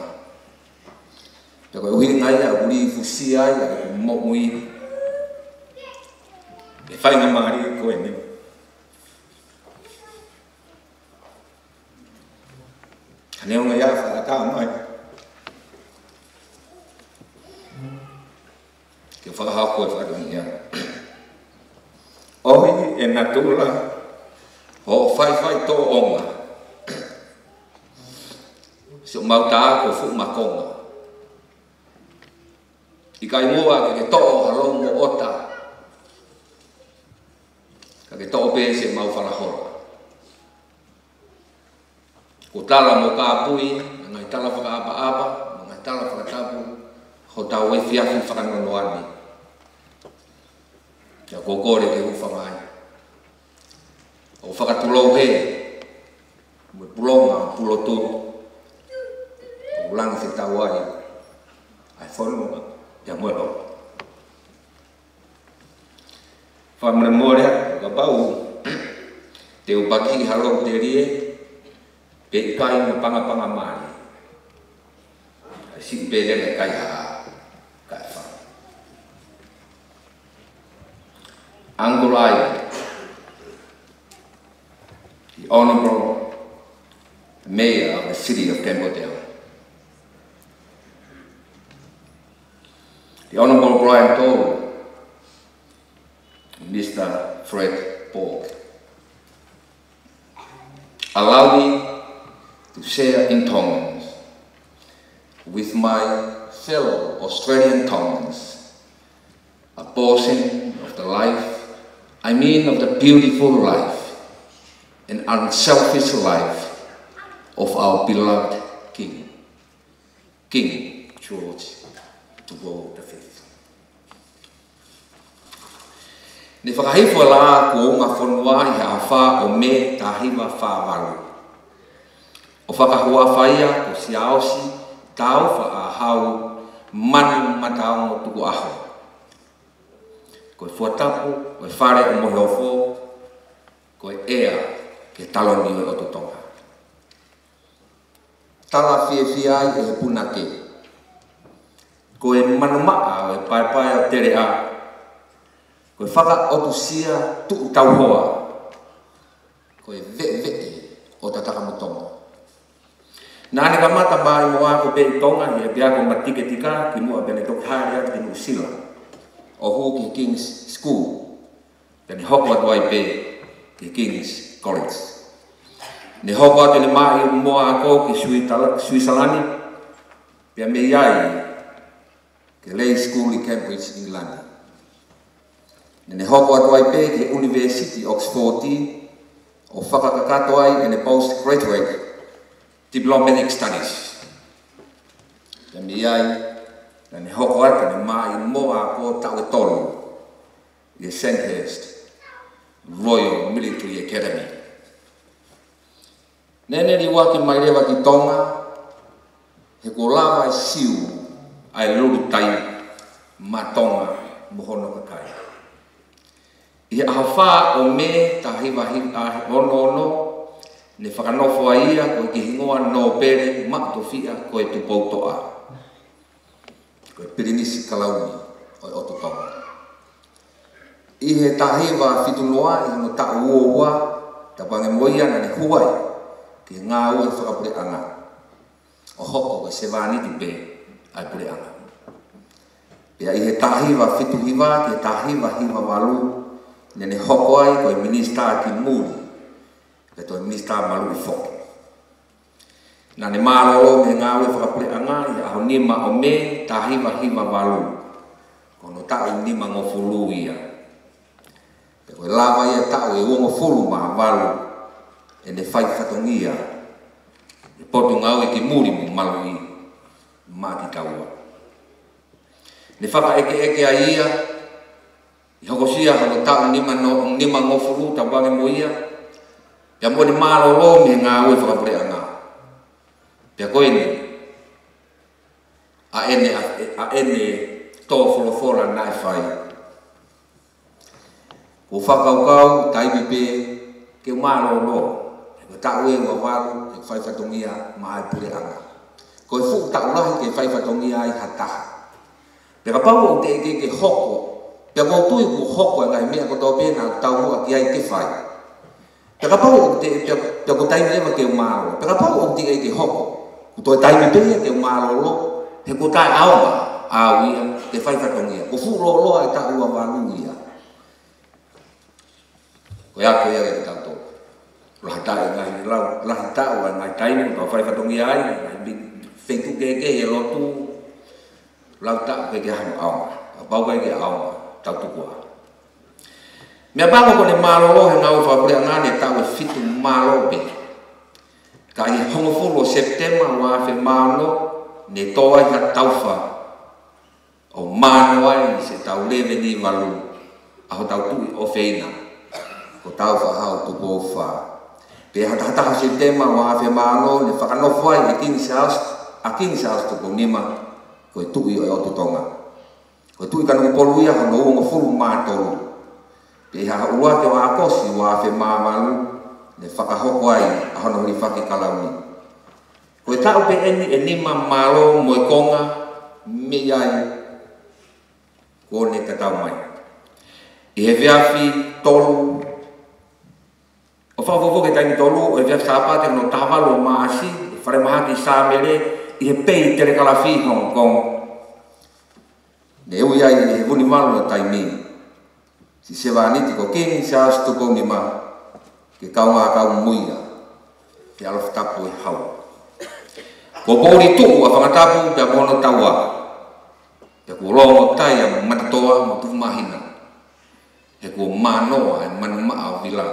Pea ko e ʻuhinga ia ʻoku lī fusia ai ʻa e moʻui ʻi he faingamālie ko eni. Ka neongo ia, fakaʻatā mai ke fakahoko e fatongia. ʻOi e natula, hoʻo faifai tōʻonga. Siʻomau tā ko e fuʻu makonga. ʻIkai muʻa ke ke toʻo ha lou mo ʻota, ka ke toʻo pē siʻemau falahola. Ko e tala mo kāpui, ngaahi tala fakaʻapaʻapa, ngaahi tala fakatapu, hotau efiafi fakanonoa ni. Pea ko e kole ke u hūfanga ai. ʻO fakatulou hē, mo e pulonga, pulotu, ʻo langi fetau ai ʻa e fonua, pea mo e lotu. Fakamolemole atu kapau te u paki ha lou telie, pe ʻikai, na pangapanga mai. ʻAi siʻi pē lele kai ha, kai fa. Uncle Ai, the Honourable Mayor of the City of Campbelltown, the Honourable Brian Toru, Mister Fred Borg. Allow me to share in Tongan with my fellow Australian Tongans a portion of the life, I mean of the beautiful life and unselfish life of our beloved King, King George the Fifth. Ne fakahifo e Laʻā kuo Ungafonua ʻi he ʻaho fā ʻo Mē taha hiva fā valu. ʻO fakahuafa ia ko Siaosi Taufaʻāhau Manumataongo Tukuʻaho. Ko e fuatapu ʻo e Fale ʻo Moheofo, ko e ʻea ki he taloni ʻo e ʻOtu Tonga. Tala fiefia ai ʻe he punake, ko e manumaʻa ʻo e paepae ʻo Teleʻa, ko e fakaʻotusia tuʻu tauhoa, ko e veʻeveʻe ʻo Tatakamutonga. Naʻa ne kamata mai mo ako pē ʻi Tonga ʻi he ʻapiako matiketika kimuʻa pea ne toki hāʻele atu ki Nuʻusila ʻo hū ki he King's School. Pea ne hoko atu ai pē ki he King's College. Ne hoko atu ʻene maʻimoa ako ki Suitala-, Suisalani, pea mei ai ki he Leys School ʻi Cambridge, ʻIngilani. Ne ne hoko atu ai pē ki he ʻUnivēsiti Oxford, ʻo fakakakato ai ʻene postgraduate diplomatic studies. Pea mei ai, naʻa ne hoko atu ʻene maʻimoa ako taʻu ʻe tolu ʻi he Sandhurst Royal Military Academy. Naʻa ne liuaki mai leva ki Tonga, he kuo lava ʻe Siu ʻa e lulutai maʻa Tonga mo hono kakai. ʻI he ʻaho fā ʻo Mē taha hiva hiva ono ono, ne fakanofo ai ia ko e hingoa nōpele maʻu tofiʻa ko e Tupoutoʻa, ko e Pilinisi Kalauni ʻo e ʻOtu Tonga. ʻI he taha hiva fitu noa, ʻi hono taʻu ua ua, tapu ange mo ia naʻa ne hū ai ki he ngāue fakapuleʻanga ʻo hoko ko e sevāniti pē ʻa e puleʻanga. Pea ʻi he taha hiva fitu hiva ki he taha hiva hiva valu, naʻa ne hoko ai ko e minisitā ki muli, pea toe minisitā maluʻi foki. Naʻa ne mālōlō mei he ngāue fakapuleʻanga ʻi he ʻaho nima ʻo Mē taha hiva hiva valu, ko hono taʻu nimangofulu ia. Pea ko e lava ia e taʻu ʻe uangofulu mā valu ʻene fai fatongia ʻi he Potungāue ki Muli mo Maluʻi maʻa kitaua. Ne fakaʻekeʻeke ai ia, ʻi hokosia hono taʻu nima no, nimangofulu tapu ange mo ia, pea mo ʻene mālōlō mei he ngāue fakapuleʻanga. Pea ko eni ʻa ʻene, ʻa, ʻa ʻene tō folofola naʻe fai: Kuo u fakakaukau taimi pē ke u mālōlō, he ko e taʻu ʻe ua valu ʻeku fai fatongia maʻa e puleʻanga. Ko e fuʻu taʻu lahi ke fai fatongia ai ha taha. Pea kapau ʻoku teʻeki ke hoko, pea ʻoku ou tui kuo hoko e ngaahi meʻa kotoa pē naʻa ku taumuʻa ki ai ke fai. Pea kapau ʻoku te, pea, pea ko e taimi leva ke u mālōlō. Pea kapau ʻoku teʻeki ke hoko, kuo toe taimi pē ia ke u mālōlō, he kuo taʻeʻaonga au ia ke fai fatongia. Ko e fuʻu lōloa e taʻu ua valu ia. Ko ia ko ia ke tau tō. Lahi taʻu e ngaahi lau, lahi taʻu e ngaahi taimi ʻoku tau fai fatongia ai, ngaahi mi-, feituʻu kehekehe e lotu, lahi taʻu ke ke hano ʻaonga. Kapau ke ke ʻaonga, tau tuku ā. Meʻapango ko ʻene mālōlō he ngāue fakapuleʻanga ne taʻu ʻe fitu mālō pē. Ka ʻi he hongofulu ʻo Sepitema ua afe mā ono, ne tō ai ha taufa ʻo mānoa ai siʻetau leveni valu ʻa hotau tuʻi ʻofeina, ko Tāufaʻāhau Tupou Fā. Pea ʻi he taha taha ʻo Sepitema ua afe mā ono, ne fakanofo ai ʻe Kingi Siaosi, ʻa Kingi Siaosi Tupou Nima, ko e Tuʻi ʻo e ʻOtu Tonga. Ko e Tuʻi Kanokupolu ia hono uongofulu mā tolu. Pea ʻi he ʻuluaki ʻo ʻAokosi ua afe mā valu, ne fakahoko ai ʻa hono hilifaki kalauni. Ko e taʻu pē eni ʻe nima mālō mo e konga mei ai kuo ne tatau mai. ʻI he efiafi tolu ʻo Fakafoki ki he Taimi Tolu, ʻo e efiafi Sāpate hono taha valu ʻo Maʻasi, ʻi he falemahaki Sāmele, ʻi he pei telekalafi Hong Kong, ne ui ai ʻe he Vunivalu ʻo Taimi siʻi sevāniti ko Kingi Siaosi Tupou Nima ke kaungā kau mo ia ki he ʻalofi tapu ʻo e Hau. Kuo poʻuli tuʻu ʻa Fangatapu pea mo hono taua, pea kuo longotai ʻa Matatoa mo Tufumāhina, he kuo mānoa e manumaʻa ʻo Vila,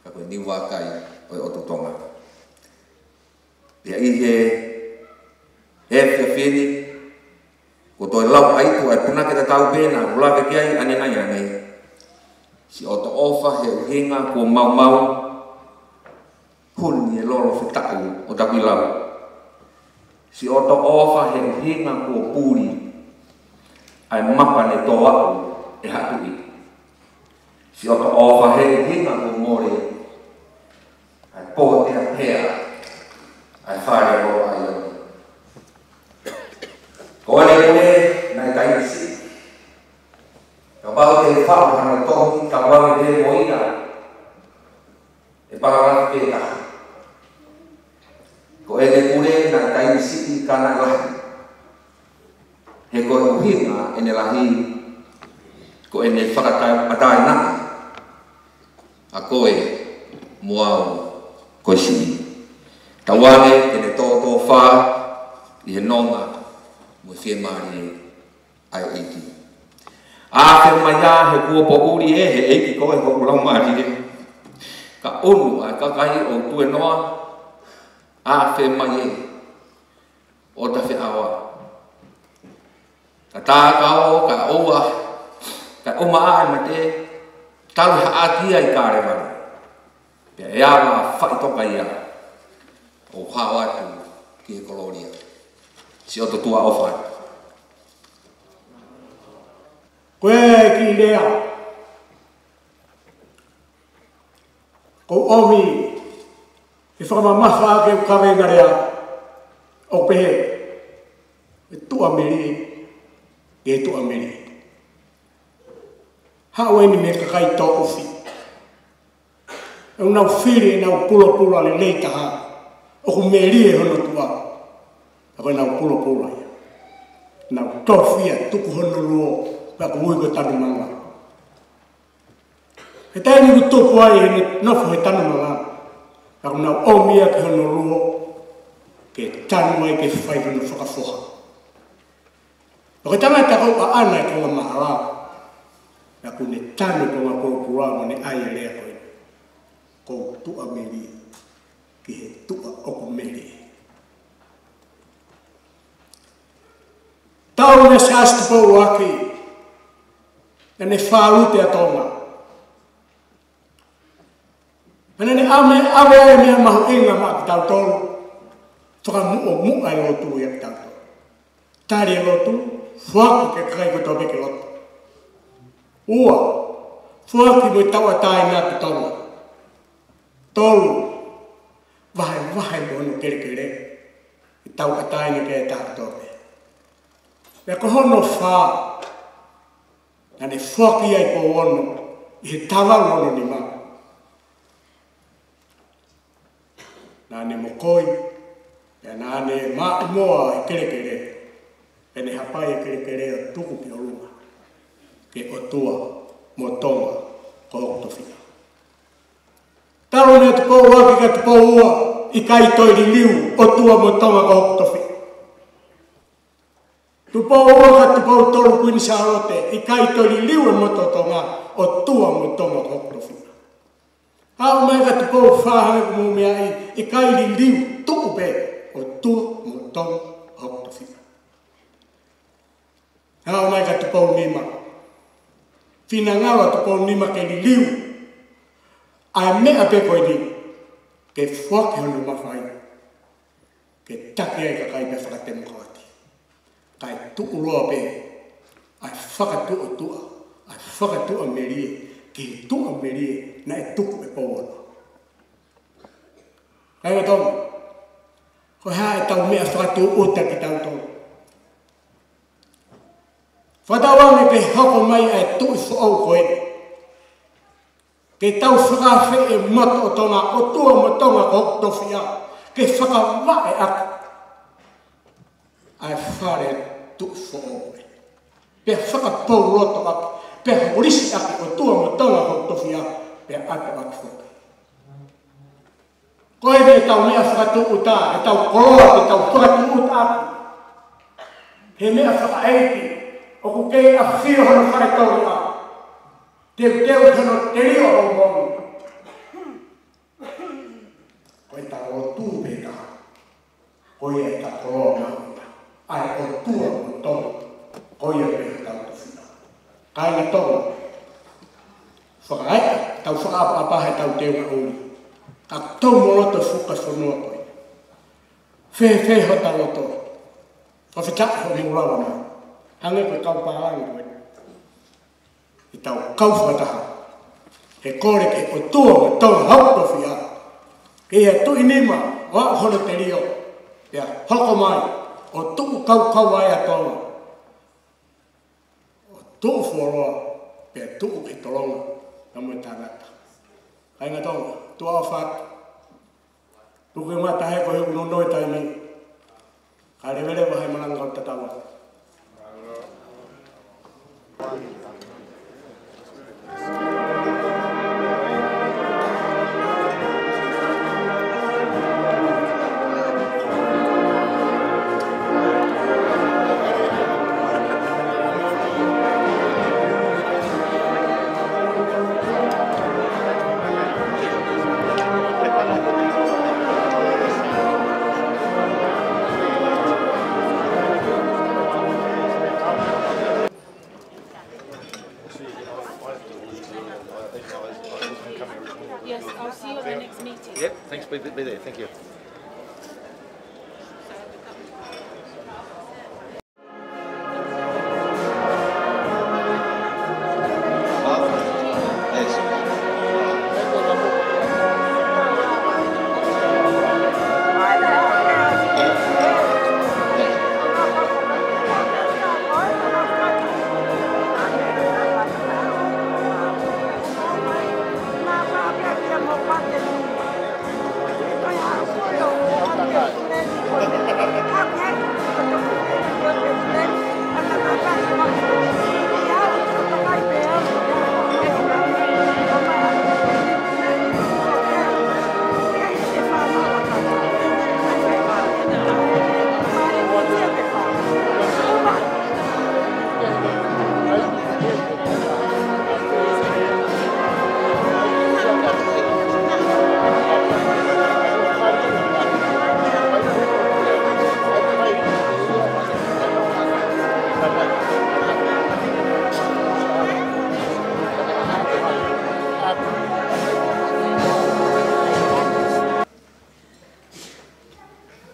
ka ko e niuakai ʻo e ʻOtu Tonga. Pea ʻi he efiafi ni, kuo toe lau ʻa e tuʻa ʻa e punake tatau pē naʻa ku lave ki ai ʻanenai ange: Siʻoto ʻofa he ʻuhinga kuo maumau, huni e lolo fetaʻu ʻo Takuilau. Siʻoto ʻofa he ʻuhinga kuo puli ʻa e mapa ne tō aʻu ʻe Haʻa Tuʻi. Siʻoto ʻofa he ʻuhinga kuo mole ʻa e pōtea hea ʻa e fale ʻo ʻAione. Ko ʻene pule naʻe taimi siʻi. Kapau te u faʻu hano tohi, tapu ange pē mo ia ʻe palakalafi pē taha. Ko ʻene pule naʻe taimi siʻi ka naʻe lahi. He ko e ʻuhinga ʻene lahi, ko ʻene fakatātā ʻa koe mo au ko e siʻi. Tauange ke ne tōtōfā ʻi he nonga mo e fiemālie ʻa e ʻEiki. Afe mai ā he kuo poʻuli ʻe he ʻEiki koe hoku laumālie. Ka ʻunu ʻa e kakai ʻo Tuenoa, afe mai ē ʻo Tafeʻaoa. Ka tā ka ō, ka ʻoua, ka ʻuma ʻa e mate, talu ha ʻaki ia ʻi Kalevale. Pea ʻe ava faʻitoka ia ʻo hao atu ki he kolōlia. Siʻoto tuʻa ʻofa. Ko e kiʻi lea ʻoku ou ʻomi ke fakamamafa ʻaki ʻeku kavenga lea, ʻo pehē: ʻE tuʻa melie, ʻe tuʻa melie. Haʻu eni mei he kakai tōʻofi. ʻOku nau fili ʻenau pulopula lelei taha ʻoku melie hono tuʻa. Ka ko ʻenau pulopula ia, nau tofi ia, tuku hono luo, pea ʻoku ui ko Tanumanga. He taimi ʻoku tupu ai ʻene nofo he Tanumanga, ka ʻoku nau ʻomi ia ki hono luo ke tanu ai ke fai hono fakafoha. Ko e tangata ʻoku ʻaʻana e konga mahala, pea ʻoku ne tanu e konga pulopula mo ne ʻai e lea ko eni: Ko e tuʻa melie ki he tuʻa ʻoku melie. Talu mei Siaosi Tupou ʻUluaki, naʻa ne fālute ʻa Tonga. Naʻa ne ʻave, ʻave ʻa e meʻa mahuʻinga maʻa kitautolu, fakamuʻomuʻa e lotu ia kiate kitautolu. Tali e lotu, foaki ki he kakai kotoa pē ke lotu. Ua, foaki mo e tauʻatāina ki Tonga. Tolu, vahevahe mo hono kelekele e tauʻatāina ki he taha kotoa pē. Pea ko hono fā, naʻa ne foaki ia ʻi Pouono ʻi he tavalu ono nima. Naʻa ne mokoi, pea naʻa ne maʻumoa e kelekele, pea ne hapai e kelekele ʻo tuku ki ʻolunga: Ko e ʻOtua mo Tonga ko hoku tofiʻa. Talu mei Tupou ʻUluaki kia Tupou Ua, ʻikai toe liliu ʻOtua mo Tonga ko hoku tofiʻa. Tupou Ua kia Tupou Tolu, Kuini Sālote, ʻikai toe liliu e motu ʻo Tonga, ʻOtua mo Tonga ko hoku tofiʻa. Haʻu mai kia Tupou Fā, hangē ko e meʻa ʻi, ʻikai liliu, tuʻu pē, ʻOtua mo Tonga ko hoku tofiʻa. Haʻu mai kia Tupou Nima, finangalo ʻa Tupou Nima ke liliu ʻa e meʻa pē ko eni, ke foaki hono mafai ke taki ai e kakai pea fakatemokalati. Kae tuʻuloa pē ʻa e fakatuʻotuʻa, ʻa e fakatuʻamelie ki he tuʻamelie naʻe tuku ʻe Pouono. Kāinga Tonga, ko e hā ʻetau meʻa fakatūʻuta kitautolu? Fakatauange ke hoko mai ʻa e tuʻi foʻou ko ē, ke tau fakaafeʻi e motu ʻo Tonga, ʻOtua mo Tonga ko hoku tofiʻa, ke fakavaʻe ʻaki ʻa e fale tuʻi foʻou ko ē, pea fakapouloto ʻaki, pea holisi ʻaki ʻOtua mo Tonga ko hoku tofiʻa, pea ʻoatu ʻaki foki. Ko eni ʻetau meʻa fakatūʻuta, ʻetau koloa, ʻetau fakatūʻuta ʻaki he meʻa fakaʻeiki, ʻoku kei ʻafio hono fale tauʻatāina, teuteu hono telio ʻo momi. Ko ʻetau lotu pē taha, ko ia ʻetau koloa mahuʻinga, ʻa e ʻOtua mo Tonga, ko ia pē ʻetau tofiʻa. Kāinga Tonga, fakaeʻa, tau fakaʻapaʻapa he tau teu ʻuli, ka tau moloto fuka fonua ko ē. Fēfē hotau loto? Fakafetaʻi hoʻomou lava mai, hangē ko e kau pālangi ko ē. ʻEtau kau fakataha he kole ki he ʻOtua mo Tonga ko hoku tofiʻa, ke ʻi ai e tuʻi nima ʻo aʻu hono telio, pea hoko mai ʻo tuʻu kaukaua ʻa Tonga, ʻo tuʻu fuoloa, pea tuʻu ki he tolonga, na mo e tangata. Kāinga Tonga, tuʻa ʻofa atu. Tuku ke mata he ko e ʻunono e taimi. Ka leveleva he malanga kau tatau. Yes, I'll see you at the next meeting. Yep, thanks, be, be there, thank you.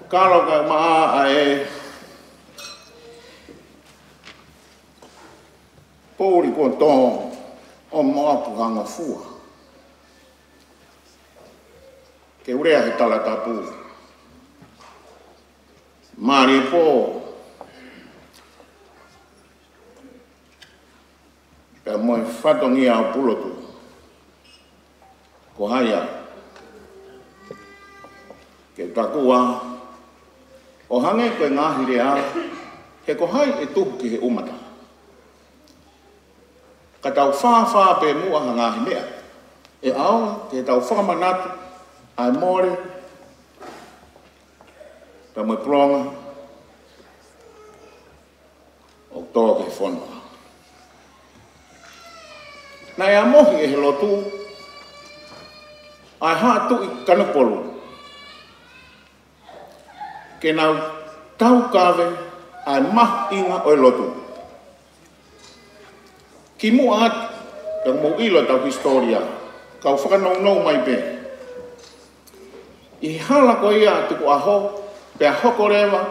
Kalo ka maʻa ʻa e poʻuli kuo tō ʻo Moʻapu, hangofua ke u lea he talatapu. Mālie pō pea mo e fatongia ʻo Pulotu. Ko hai au ke u takua ʻo hangē ko e ngaahi lea, he ko hai ʻe tuku ki he ʻumata? Ka tau fāfā pē muʻa ha ngaahi meʻa ʻe ʻaonga ke tau fakamanatu ʻa e mole pea mo e polonga ʻoku tō ki he fonua. Naʻe ʻamohi ʻe he lotu ʻa e Haʻa Tuʻi Kanokupolu ke nau taukave ʻa e mahuʻinga ʻo e lotu. Kimuʻa atu, pea mou ʻilo ʻetau hisitōlia, kau fakanounou mai pē ʻi he hala ko ia ʻa Tukuʻaho, pea hoko leva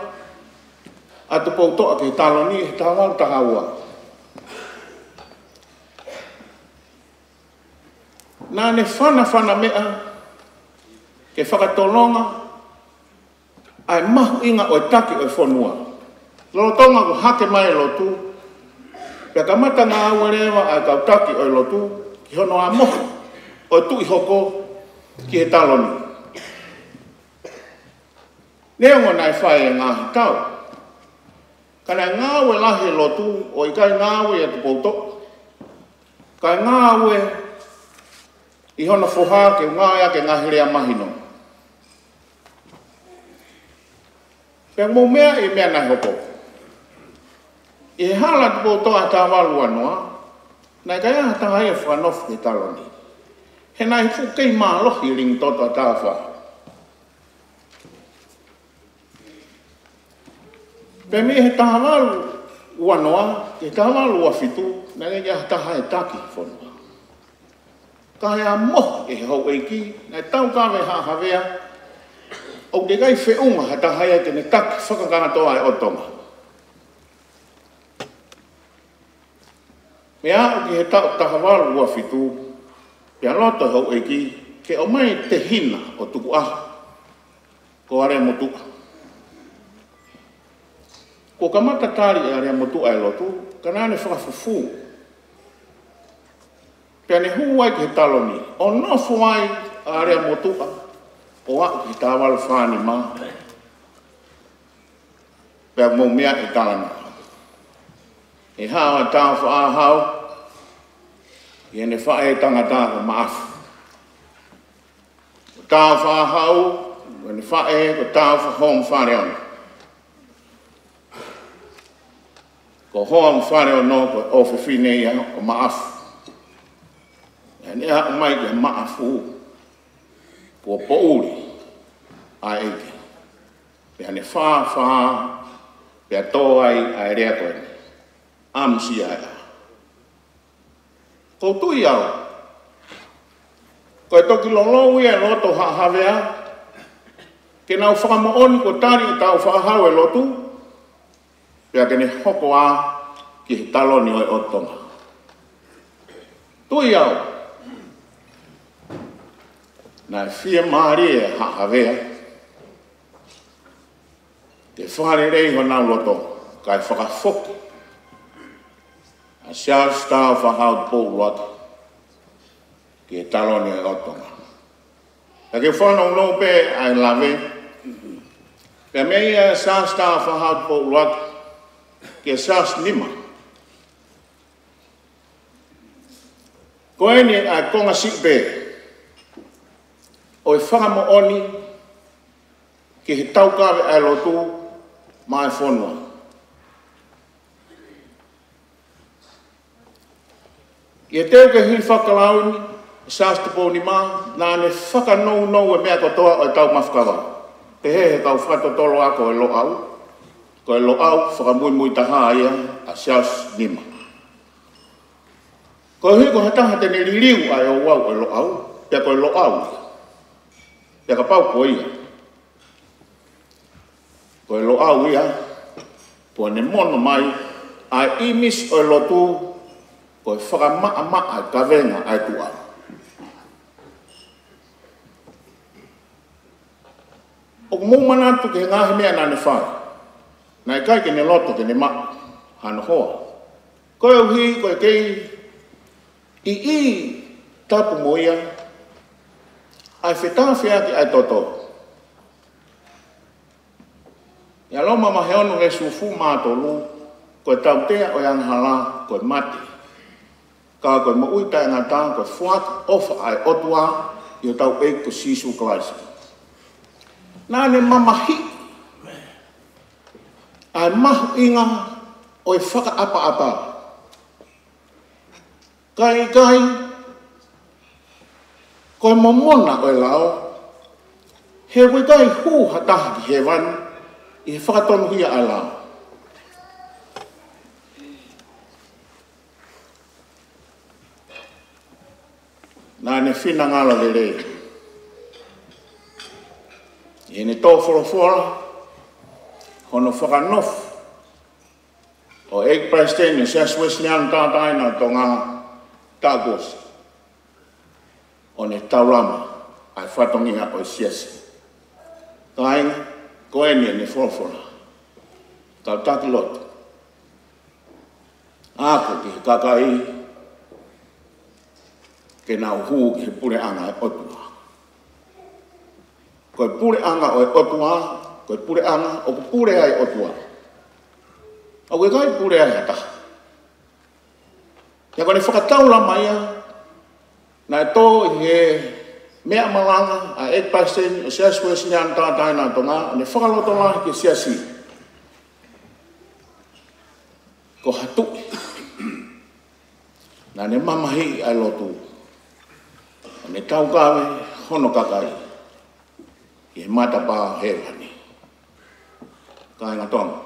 ʻa Tupoutoʻa ki he taloni he taha valu taha ua. Naʻa ne fanafana meʻa ke fakatolonga ʻa e mahuʻinga ʻo e taki ʻo e fonua. Lolotonga kuo hake mai e lotu, pea kamata ngāue leva ʻa e kau taki ʻo e lotu ki hono ʻamohi ʻo e tuʻi hoko ki he taloni. Neongo naʻe fai e ngaahi tau, ka naʻe ngāue lahi e lotu ʻo ʻikai ngāue ʻia Tupoutoʻa, kae ngāue ʻi hono foha ke ngāue ʻaki e ngaahi lea mahino. Pea mou meaʻi e meʻa naʻe hoko. ʻI he hala ʻa Tupoutoʻa he taha valu ua noa, naʻe ʻikai ha taha ia ʻe fakanofo ki he taloni, he naʻe fuʻu kei mālohi e lingi toto ʻa Tāufaʻāhau. Pea mei he taha valu ua noa ki he taha valu ua fitu, naʻe ʻikai ha taha ʻe taki fonua. Ka ʻi he ʻamohi ʻe he houʻeiki, naʻe taukave ʻe Haʻa Havea ʻoku teʻeki ai feʻunga ha taha ia ke ne taki fakakātoa e ʻOtu Tonga. Pea aʻu ki he taʻu taha valu ua fitu, pea loto e houʻeiki ke ʻomai e tehina ʻo Tukuʻaho, ko ʻAlea Motuʻa. Kuo kamata tali ʻe ʻAlea Motuʻa e lotu, ka naʻa ne fakafufū. Pea ne hū ai ki he taloni, ʻo nofo ai ʻa ʻAlea Motuʻa ʻo aʻu ki he taha valu fā nima. Pea mou meaʻi e talanoa. ʻE haʻu ʻa Tāufaʻāhau ʻi heʻene faʻē tangata ko Maʻafu. Ko Tāufaʻāhau, ko ʻene faʻē ko Tāufaʻāhau mo Faleono. Ko Hoa mo Faleono ko e ʻofefine ia ʻo Maʻafu. Naʻa ne aʻu mai kia Maʻafu, kuo poʻuli ʻa e ʻeiki. Pea ne fāfā, pea tō ai ʻa e lea ko eni. ʻAmusia e ʻā. ʻOku ou tui au ko e toki lolou ia e loto Haʻa Havea, ke nau fakamoʻoni kuo tali ʻe Tāufaʻāhau e lotu, pea ke ne hoko ā ki he taloni ʻo e ʻOtu Tonga. Tui au naʻe fiemālie ʻa Haʻa Havea ke fakalelei honau loto, kae fakafoki ʻa Siaosi Tāufaʻāhau Tupou ʻUluaki ki he taloni ʻo e ʻOtu Tonga. Ka ke fanongo pē ʻa e lave, pea mei ʻa Siaosi Tāufaʻāhau Tupou ʻUluaki kia Siaosi Nima. Ko eni ʻa e konga siʻi pē ʻo e fakamoʻoni ki he taukave ʻa e lotu maʻa e fonua. ʻI he teu ki he hilifaki kalauni ʻa Siaosi Tupou Nima, naʻa ne fakanounou e meʻa kotoa ʻo e tau mafukawa. Pehē ʻe he kau fakatotolo ako ʻo e Loʻau, ko e Loʻau fakamuimui taha ia ʻa Siaosi Nima. Koeʻuhi ko ha taha te ne liliu ʻa e ouau ʻo e Loʻau, pea ko e Loʻau ia. Pea kapau ko ia, Ko e Loʻau ia, kuo ne mono mai ʻa e ʻīmisi ʻo e lotu, ko e fakamaʻamaʻa ʻa e kavenga ʻa e tuʻa. ʻOku mou manatu ki he ngaahi meʻa naʻa ne fai. Naʻe ʻikai ke ne loto ke ne maʻu hano hoa. Koeʻuhi ko e kei ʻiʻi tapu mo ia ʻa e fetāfeaki ʻa e toto. ʻIa Loma vahe ono veesi hongofulu mā tolu, ko e tautea ʻo e angahala ko e mate. Ka ko e moʻui taʻengata ko e foaki ʻofa ʻa e ʻOtua ʻi hotau ʻEiki ko Sīsū Kalaisi. Naʻa ne mamahiʻi ʻa e mahuʻinga ʻo e fakaʻapaʻapa. Kae ʻikai ko e momona ʻo e lao, he ʻoku ʻikai hū ha taha ki hēvani ʻi he fakatonuhia ʻa e lao. Naʻa ne finangalo lelei ʻi heʻene tō folofola hono fakanofo ʻo e ʻEiki Palesiteni ʻo e Siasi Uēsiliana Tauʻatāina ʻo Tonga, taʻu kuo ʻosi, ʻo ne taulama ʻa e fatongia ʻo e Siasi. Kāinga, ko eni ʻene folofola. Kau taki lotu. Ako ki he kakai ke nau hū ki he puleʻanga ʻo e ʻOtua. Ko e puleʻanga ʻo e ʻOtua, ko e puleʻanga ʻoku pule ai e ʻOtua. ʻOku ʻikai pule ai ha taha. ʻIa ko ʻene fakataulama ia, naʻe tō ʻi he meʻa malanga ʻa e ʻEiki Palesiteni ʻo e Siasi Uēsiliana Tauʻatāina ʻo Tonga, ʻo ne fakalotolahi ki he Siasi. Ko ha tuʻi naʻa ne mamahiʻi ʻa e lotu, ʻo ne taukave hono kakai ʻi he matapā hēvani. Kāinga Tonga,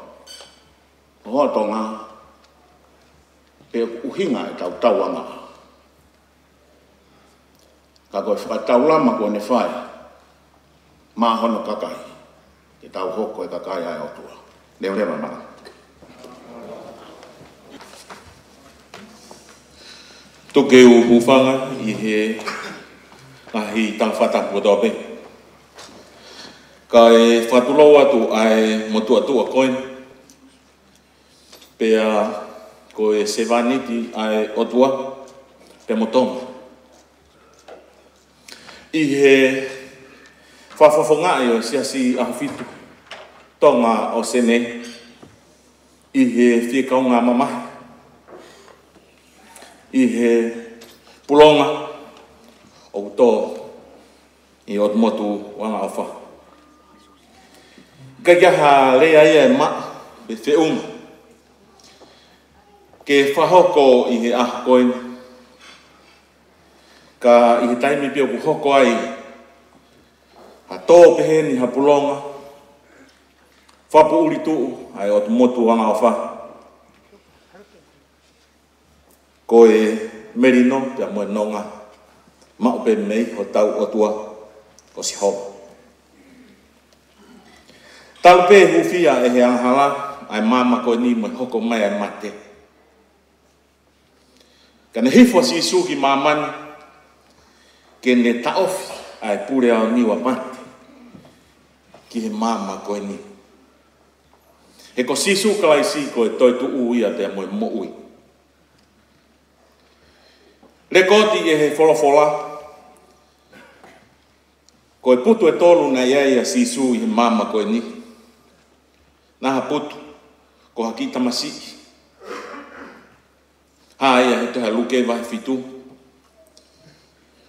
ʻo Tonga, pe ʻuhinga ʻetau tauanga. Ka ko e fakataulama kuo ne fai maʻa hono kakai, ke tau hoko ko e kakai ʻa e ʻOtua. Leveleva mai. Tuku ke u hūfanga ʻi he ngaahi tala fakatapu kotoa pē. Kae fakatulou atu ʻa e motuʻa tuʻa ko eni, pea ko e sevāniti ʻa e ʻOtua, pea mo Tonga. ʻI he fakafofongaʻi ʻo e Siasi ʻAhofitu Tonga ʻo Senē, ʻi he fie kaungā mamahi ʻi he pulonga ʻoku tō ʻi ʻOtu Motu Vangaʻofa. ʻIkai ke ʻi ai ha lea ia ʻe maʻa pe feʻunga ke fakahoko ʻi he ʻaho ko eni. Ka ʻi he taimi pē ʻoku hoko ai ha tō pehē ni ha pulonga, fakapoʻuli tuʻu ai ʻOtu Motu Vangaʻofa. Ko e melino pea mo e nonga maʻu pē mei hotau ʻOtua ko Sihova. Talu pē hūfia ʻe he angahala ʻa e māmani ko eni mo e hoko mai ʻa e mate. Ka ne hifo ʻa Sīsū ki māmani ke ne taʻofi ʻa e pule aoniu ʻa mate ki he māmani ko eni. He ko Sīsū Kalaisi ko e toetuʻu ia pea mo e moʻui. Lekooti ʻe he folofola, ko e putu ʻe tolu naʻe ʻi ai ʻa Sīsū ʻi he māmani ko eni. Naʻe ʻi ai ha putu ko ha kiʻi tamasiʻi, hā ia he tohi ʻa Luke vahe fitu.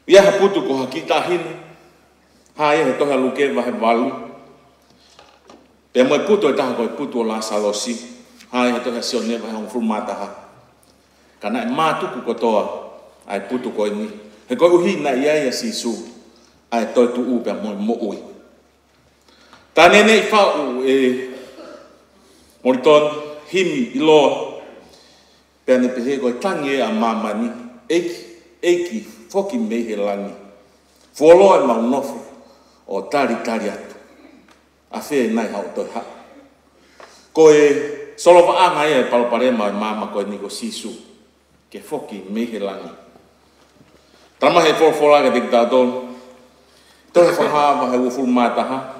ʻI ai ha putu ko ha kiʻi taʻahine, hā ia he tohi ʻa Luke vahe valu. Pea mo e putu ʻe taha ko e putu ʻo Lāsalosi, hā ia he tohi ʻa Sione vahe hongofulu mā taha. Ka naʻe mātuku kotoa ʻa e putu ko eni, he koeʻuhi naʻe ʻi ai ʻa Sīsū ʻa e toetuʻu pea mo e moʻui. Ka naʻe faʻu ʻe Molitoni himi ʻiloa, pea ne pehē: Ko e tangi ē ʻa māmani, ʻEiki, ʻEiki, foki mei he langi. Fuoloa ʻemau nofo ʻo talitali atu. ʻAfē nai haʻo toe haʻu? Ko e solovaʻanga ia e palopalema ʻo e maama ko eni ko Sīsū ke foki mei he langi. Tala mai he folofola kiate kitautolu, tohi Fakahā vahe uofulu mā taha,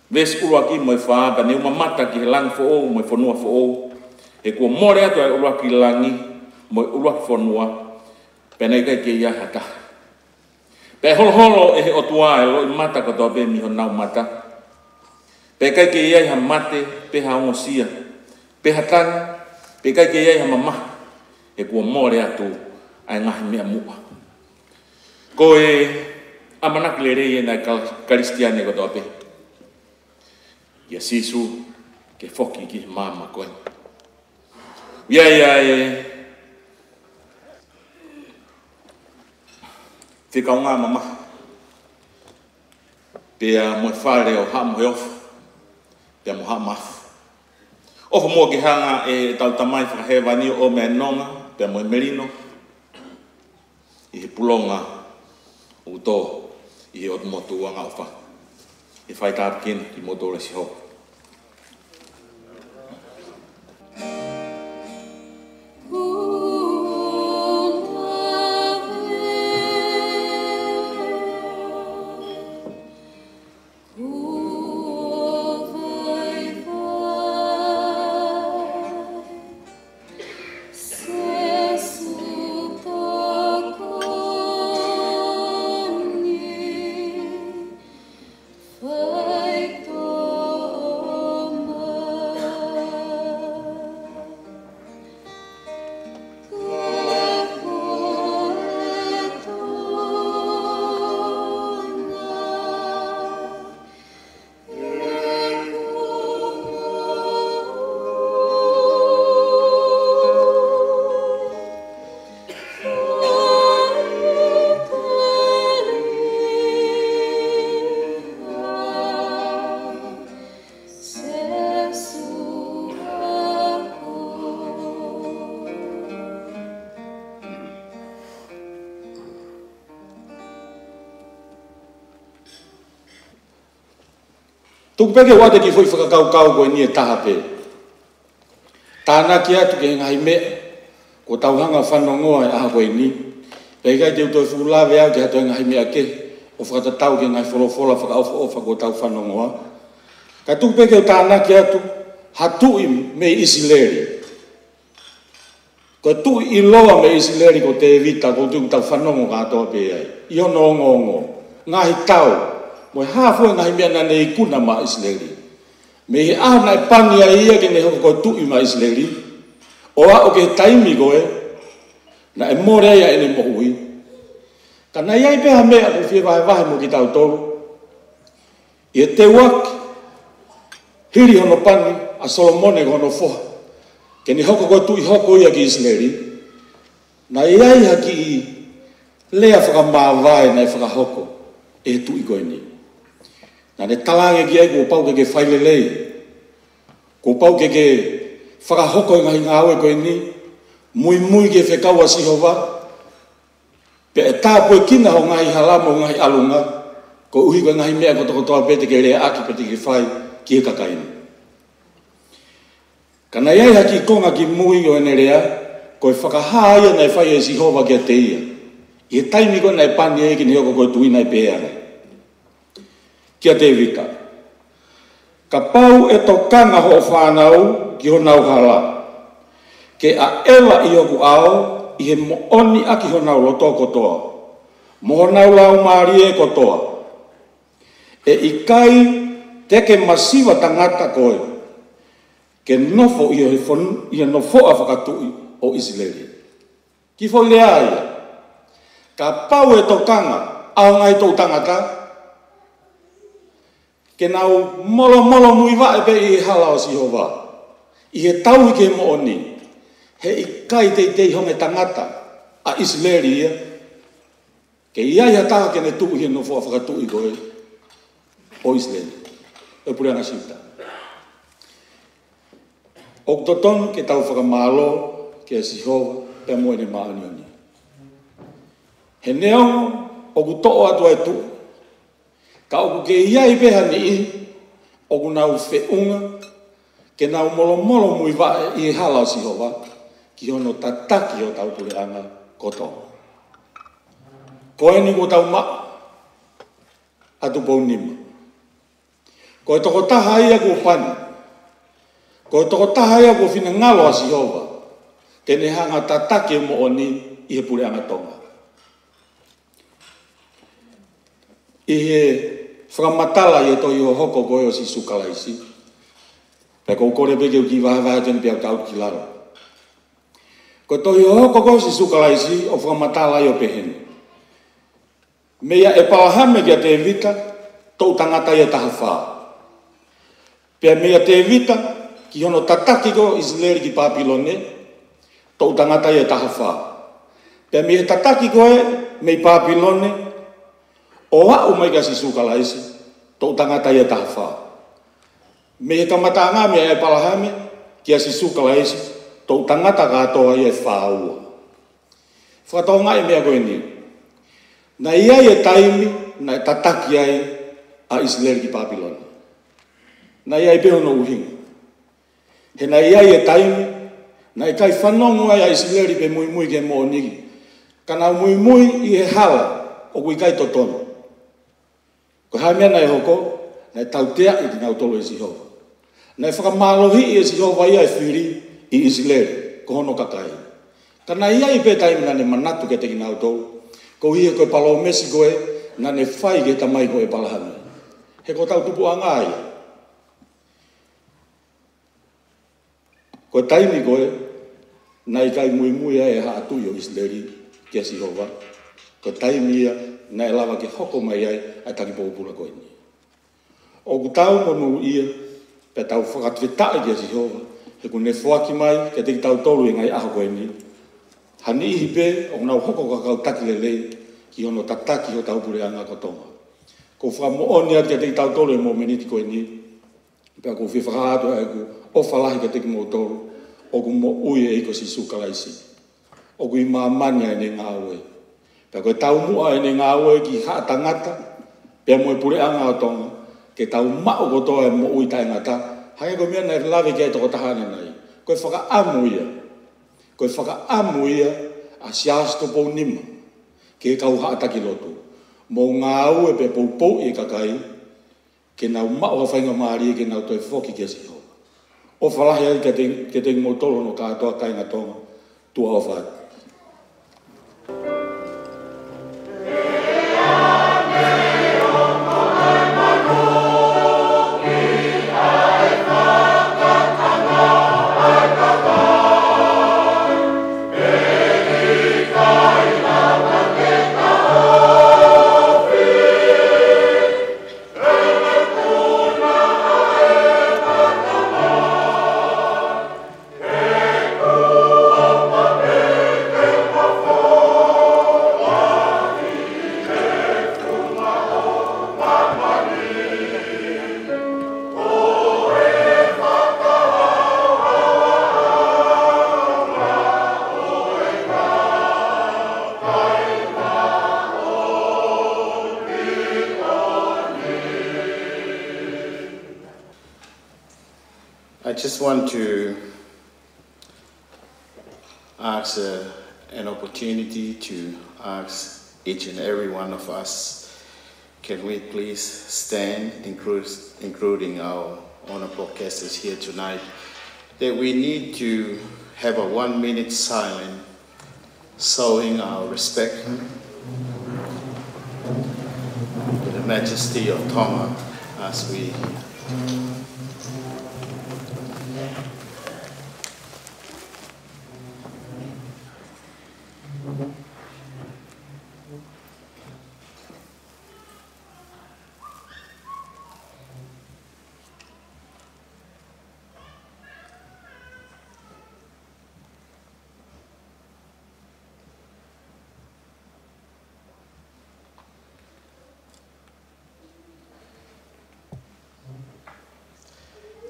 veesi ʻuluaki mo e fā: Pea ne u mamata ki he langi foʻou mo e fonua foʻou, he kuo mole atu ʻa e ʻuluaki langi mo e ʻuluaki fonua, pea naʻe ʻikai ke ʻi ai ha taha. Pea ʻe holoholo ʻe he ʻOtua ʻa e loʻimata kotoa pē mei honau mata. Pea ʻe ʻikai ke ʻi ai ha mate, pe ha ongosia, pe ha tangi, pea ʻe ʻikai ke ʻi ai ha mamahi, he kuo mole atu ʻa e ngaahi meʻa muʻa. Ko e ʻamanaki lelei ena ʻa e Kal-, Kalisitiane kotoa pē, ʻia Sīsū ke foki ki he maama ko ē. ʻI ai ʻa e fekaungāmamahi pea mo e fale ʻo Haʻa Moheofo pea mo Haʻa Maʻafu. ʻOfa muʻa ke hanga ʻe heʻetau Tamai Fakahēvani ʻo ʻomai ʻa e nonga pea mo e melino ʻi he pulonga ʻoku tō ʻi he ʻOtu Motu angaʻofa. ʻE fai tāpuekina kimoutolu ʻe Sihova. Tuku pē ke u ʻoatu e kiʻi foʻi fakakaukau ko eni ʻe taha pē. Tānaki atu ki he ngaahi meʻa kuo tau hanga ʻo fanongoa he ʻaho ko eni. Pea ʻikai te u toe fuʻu lave au ki ha toe ngaahi meʻa kehe ʻo fakatatau ki he ngaahi folofola fakaʻofoʻofa kuo tau fanongoa. Ka tuku pē ke u tānaki atu ha tuʻi mei ʻIsileli. Ko e tuʻi ʻiloa mei ʻIsileli ko Tēvita, ʻoku ou tui ʻoku tau fanongo kātoa pē ai ʻi hono ongoongo, ngaahi tau, mo e hā fua e ngaahi meʻa naʻa ne ikuna maʻa ʻIsileli. Mei he ʻaho naʻe pani ai ia ke ne hoko ko e tuʻi maʻa ʻIsileli, ʻo aʻu ki he taimi ko ē naʻe mole ai ʻa ʻene moʻui. Ka naʻe ʻi ai pē ha meʻa ʻoku ou fie vahevahe mo kitautolu. ʻI he teuaki, hili hono pani ʻa Solomone ko hono foha ke ne hoko ko e tuʻi hoko ia ki ʻIsileli, naʻe ʻi ai ha kiʻi lea fakamāvae naʻe fakahoko ʻe he tuʻi ko eni. Naʻa ne talaange ki ai kuo pau ke ke fai lelei, kuo pau ke ke fakahoko e ngaahi ngāue ko eni, muimui ki he fekau ʻa Sihova, pea ʻe tāpuekina ho ngaahi hala mo ho ngaahi ʻalunga, koeʻuhi ko e ngaahi meʻa kotokotoa pē te ke leaʻaki pea te ke fai ki he kakai ni. Ka naʻe ʻi ai ha kiʻi konga ki mui ʻo ʻene lea, ko e fakahā ia naʻe fai ʻe Sihova kiate ia ʻi he taimi ko ē naʻe pani ai ke ne hoko ko e tuʻi, naʻe pehē ange kia Tēvita: Kapau ʻe tokanga hoʻo fānau ki honau hala, ke ʻaʻeva ʻi hoku ʻao ʻi he moʻoni ʻaki honau loto kotoa, mo honau laumālie kotoa, ʻe ʻikai te ke masiva tangata koe ke nofo ʻi he fon-, ʻi he nofoʻa fakatuʻi ʻo ʻIsileli. Kiʻi foʻi lea ia. Kapau ʻe tokanga ʻa ho ngaahi toʻu tangata ke nau molomolo muivaʻe pē ʻi he hala ʻo Sihova, ʻi he tauhi ki he moʻoni, he ʻikai teitei honge tangata ʻa ʻIsileli ia ke ʻi ai ha taha ke ne tuʻu ʻi he nofoʻa fakatuʻi ko ē ʻo ʻIsileli, ʻo e puleʻanga Siuta. ʻOku totonu ke tau fakamālō kia Sihova pea mo ʻene māʻoniʻoni. He neongo ʻoku toʻo atu ʻa e tuʻi, ka ʻoku kei ʻi ai pē ha niʻihi ʻoku nau feʻunga Ke nau molomolomuivaʻe ʻi he hala ʻo Sihova, ki hono tataki hotau puleʻanga kotoa. Ko eni kuo tau maʻu ʻa Tupou Nima. Ko e tokotaha ia kuo pani. Ko e tokotaha ia kuo finangalo ʻa Sihova ke ne hanga ʻo tataki e moʻoni ʻi he puleʻanga Tonga. ʻI he fakamatala ʻi he tohi hohoko ko ē ʻo Sīsū Kalaisi, pea ʻoku ou kole pē ke u kiʻi vahevahe atu eni pea u tau ki lalo. Ko e tohi hohoko ko ē ʻo Sīsū Kalaisi ʻoku fakamatala ai ʻo pehē ni: Meia ʻĒpalahame kia Tēvita, toʻu tangata ia ʻe taha fā. Pea meia Tēvita ki hono tataki ko ē ʻo ʻIsileli ki Papilone, toʻu tangata ia ʻe taha fā. Pea mei he tataki ko ē mei Papilone ʻo aʻu mai kia Sīsū Kalaisi, toʻu tangata ia ʻe taha fā. Mei he kamataʻanga meia ʻĒpalahame kia Sīsū Kalaisi, toʻu tangata kātoa ia ʻe fā ua. Fakatokangaʻi e meʻa ko eni. Naʻe ʻi ai e taimi naʻe tataki ai ʻa ʻIsileli ki Papilone. Naʻe ʻi ai pē hono ʻuhinga. He naʻe ʻi ai e taimi naʻe ʻikai fanongo ai ʻa ʻIsileli pe muimui ki he moʻoni, ka nau muimui ʻi he hala ʻoku ʻikai totonu. Ko e hā e meʻa naʻe hoko? Naʻe tauteaʻi kinautolu ʻe Sihova. Naʻe fakamālohiʻi ʻe Sihova ia e fili ʻi ʻIsileli, ko hono kakai. Ka naʻe ʻi ai pē taimi naʻa ne manatu kiate kinautolu, koeʻuhi ko e palōmesi ko ē naʻa ne fai ki he tamai ko ʻĒpalahame. He ko hotau tupuʻanga ia. Ko e taimi ko ē naʻe ʻikai muimui ai e haʻa tuʻi ʻo ʻIsileli kia Sihova, ko e taimi ia naʻe lava ke hoko mai ai ʻa e taki pōpula ko eni. ʻOku tau monūʻia pea tau fakafetaʻi kia Sihova he kuo ne foaki mai kiate kitautolu ʻi he ngaahi ʻaho ko eni ha niʻihi pē ʻoku nau hoko ko ha kau taki lelei ki hono tataki hotau puleʻanga ko Tonga. ʻOku ou fakamoʻoni atu kiate kitautolu he mōmeniti ko eni, pea ʻoku ou fie fakahā atu ʻa ʻeku ʻofa lahi kiate kimoutolu ʻoku moʻui ʻi he ʻEiki ko Sīsū Kalaisi. ʻOku ʻi māmani ʻa ʻene ngāue. Pea ko e taumuʻa ʻene ngāue ki he haʻa tangata pea mo e puleʻanga ʻo Tonga, ke tau maʻu kotoa e moʻui taʻengata, hangē ko e meʻa naʻe lave ki ai e tokotaha ʻanenai. Ko e fakaʻamu ia. Ko e fakaʻamu ia ʻa Siaosi Tupou Nima ki he kau haʻa taki lotu. Mou ngāue pea poupouʻi e kakai, ke nau maʻu ha faingamālie ke nau toe foki kia Sihova. ʻOfa lahi ai kiate, kiate kimoutolu hono kātoa, kāinga Tonga, tuʻa ʻofa atu. I just want to ask, uh, an opportunity to ask each and every one of us, can we please stand, include, including our honorable guests here tonight, that we need to have a one-minute silence showing our respect to the Majesty of Tonga as we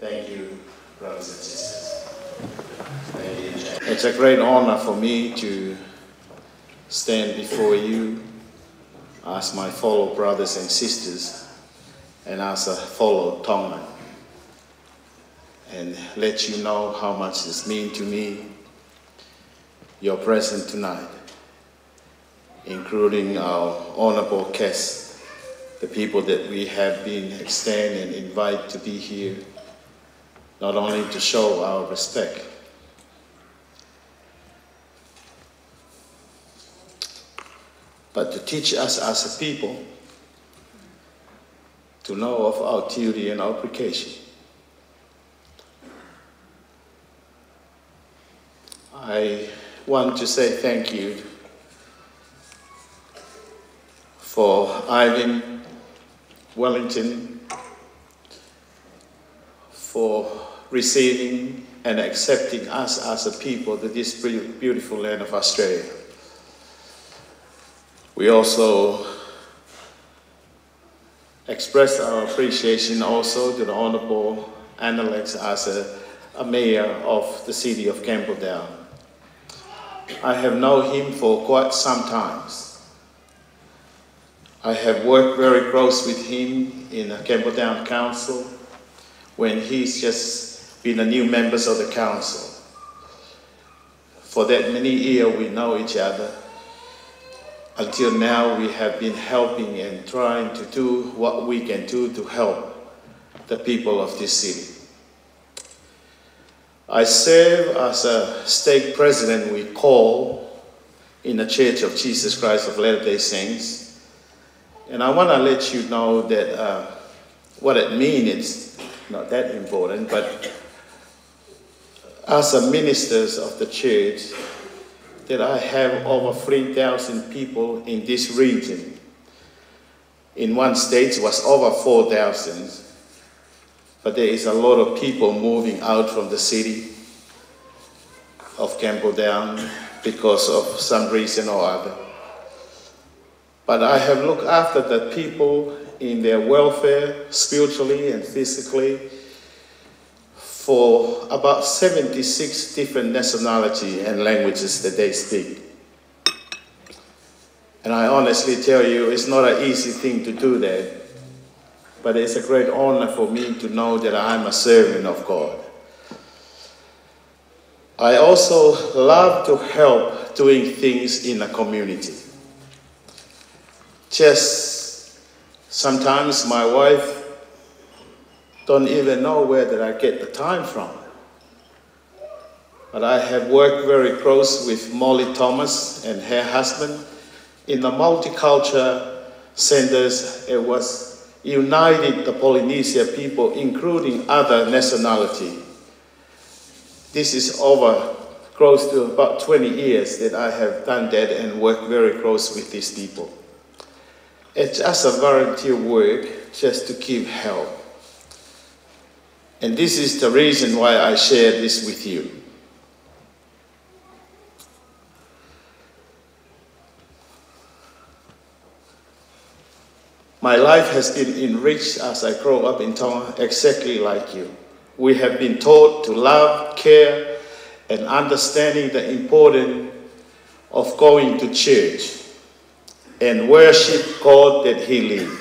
Thank you, brothers and sisters. Thank you, Jack. It's a great honor for me to stand before you as my fellow brothers and sisters and as a fellow Tongan. and let you know how much this means to me, your presence tonight, including our honorable guests, the people that we have been extended and invited to be here, not only to show our respect, but to teach us as a people to know of our duty and obligation. I want to say thank you for Ivan Wellington for receiving and accepting us as a people to this beau-, beautiful land of Australia. We also express our appreciation also to the Honorable Annalex as a, a mayor of the city of Campbelltown. I have known him for quite some times. I have worked very close with him in the Campbelltown Council when he's just been a new member of the council. For that many years, we know each other. Until now, we have been helping and trying to do what we can do to help the people of this city. I serve as a stake president, we call, in the Church of Jesus Christ of Latter-day Saints. And I want to let you know that, uh, what it means, it's not that important, but as a ministers of the church, that I have over three thousand people in this region. In one state, it was over four thousand, but there is a lot of people moving out from the city of Campbelltown because of some reason or other. But I have looked after the people in their welfare, spiritually and physically, for about seventy-six different nationality and languages that they speak. And I honestly tell you, it's not an easy thing to do that. But it's a great honor for me to know that I'm a servant of God. I also love to help doing things in the community. Just sometimes my wife don't even know where that I get the time from. But I have worked very close with Molly Thomas and her husband in the multicultural centers. It was united the Polynesia people, including other nationality. This is over close to about twenty years that I have done that and worked very close with these people. It's just a volunteer work just to give help. And this is the reason why I share this with you. My life has been enriched as I grow up in Tonga, exactly like you. We have been taught to love, care, and understanding the importance of going to church and worship God that He lives.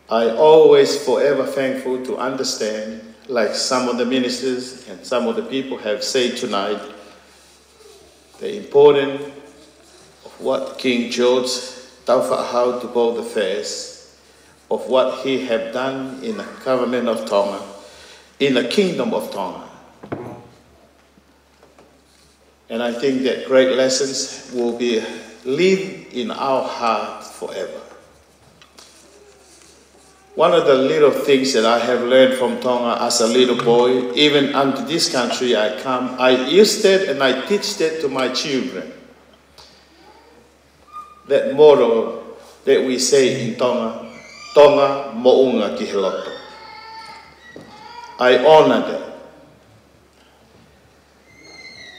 I always forever thankful to understand, like some of the ministers and some of the people have said tonight, the importance of what King George Taufa'ahau Tupou the First, of what he have done in the government of Tonga, in the kingdom of Tonga. And I think that great lessons will be live in our heart forever. One of the little things that I have learned from Tonga as a little boy, even unto this country I come, I used it and I teach it to my children. That motto that we say in Tonga, Tonga moʻunga ki he loto. I honor that.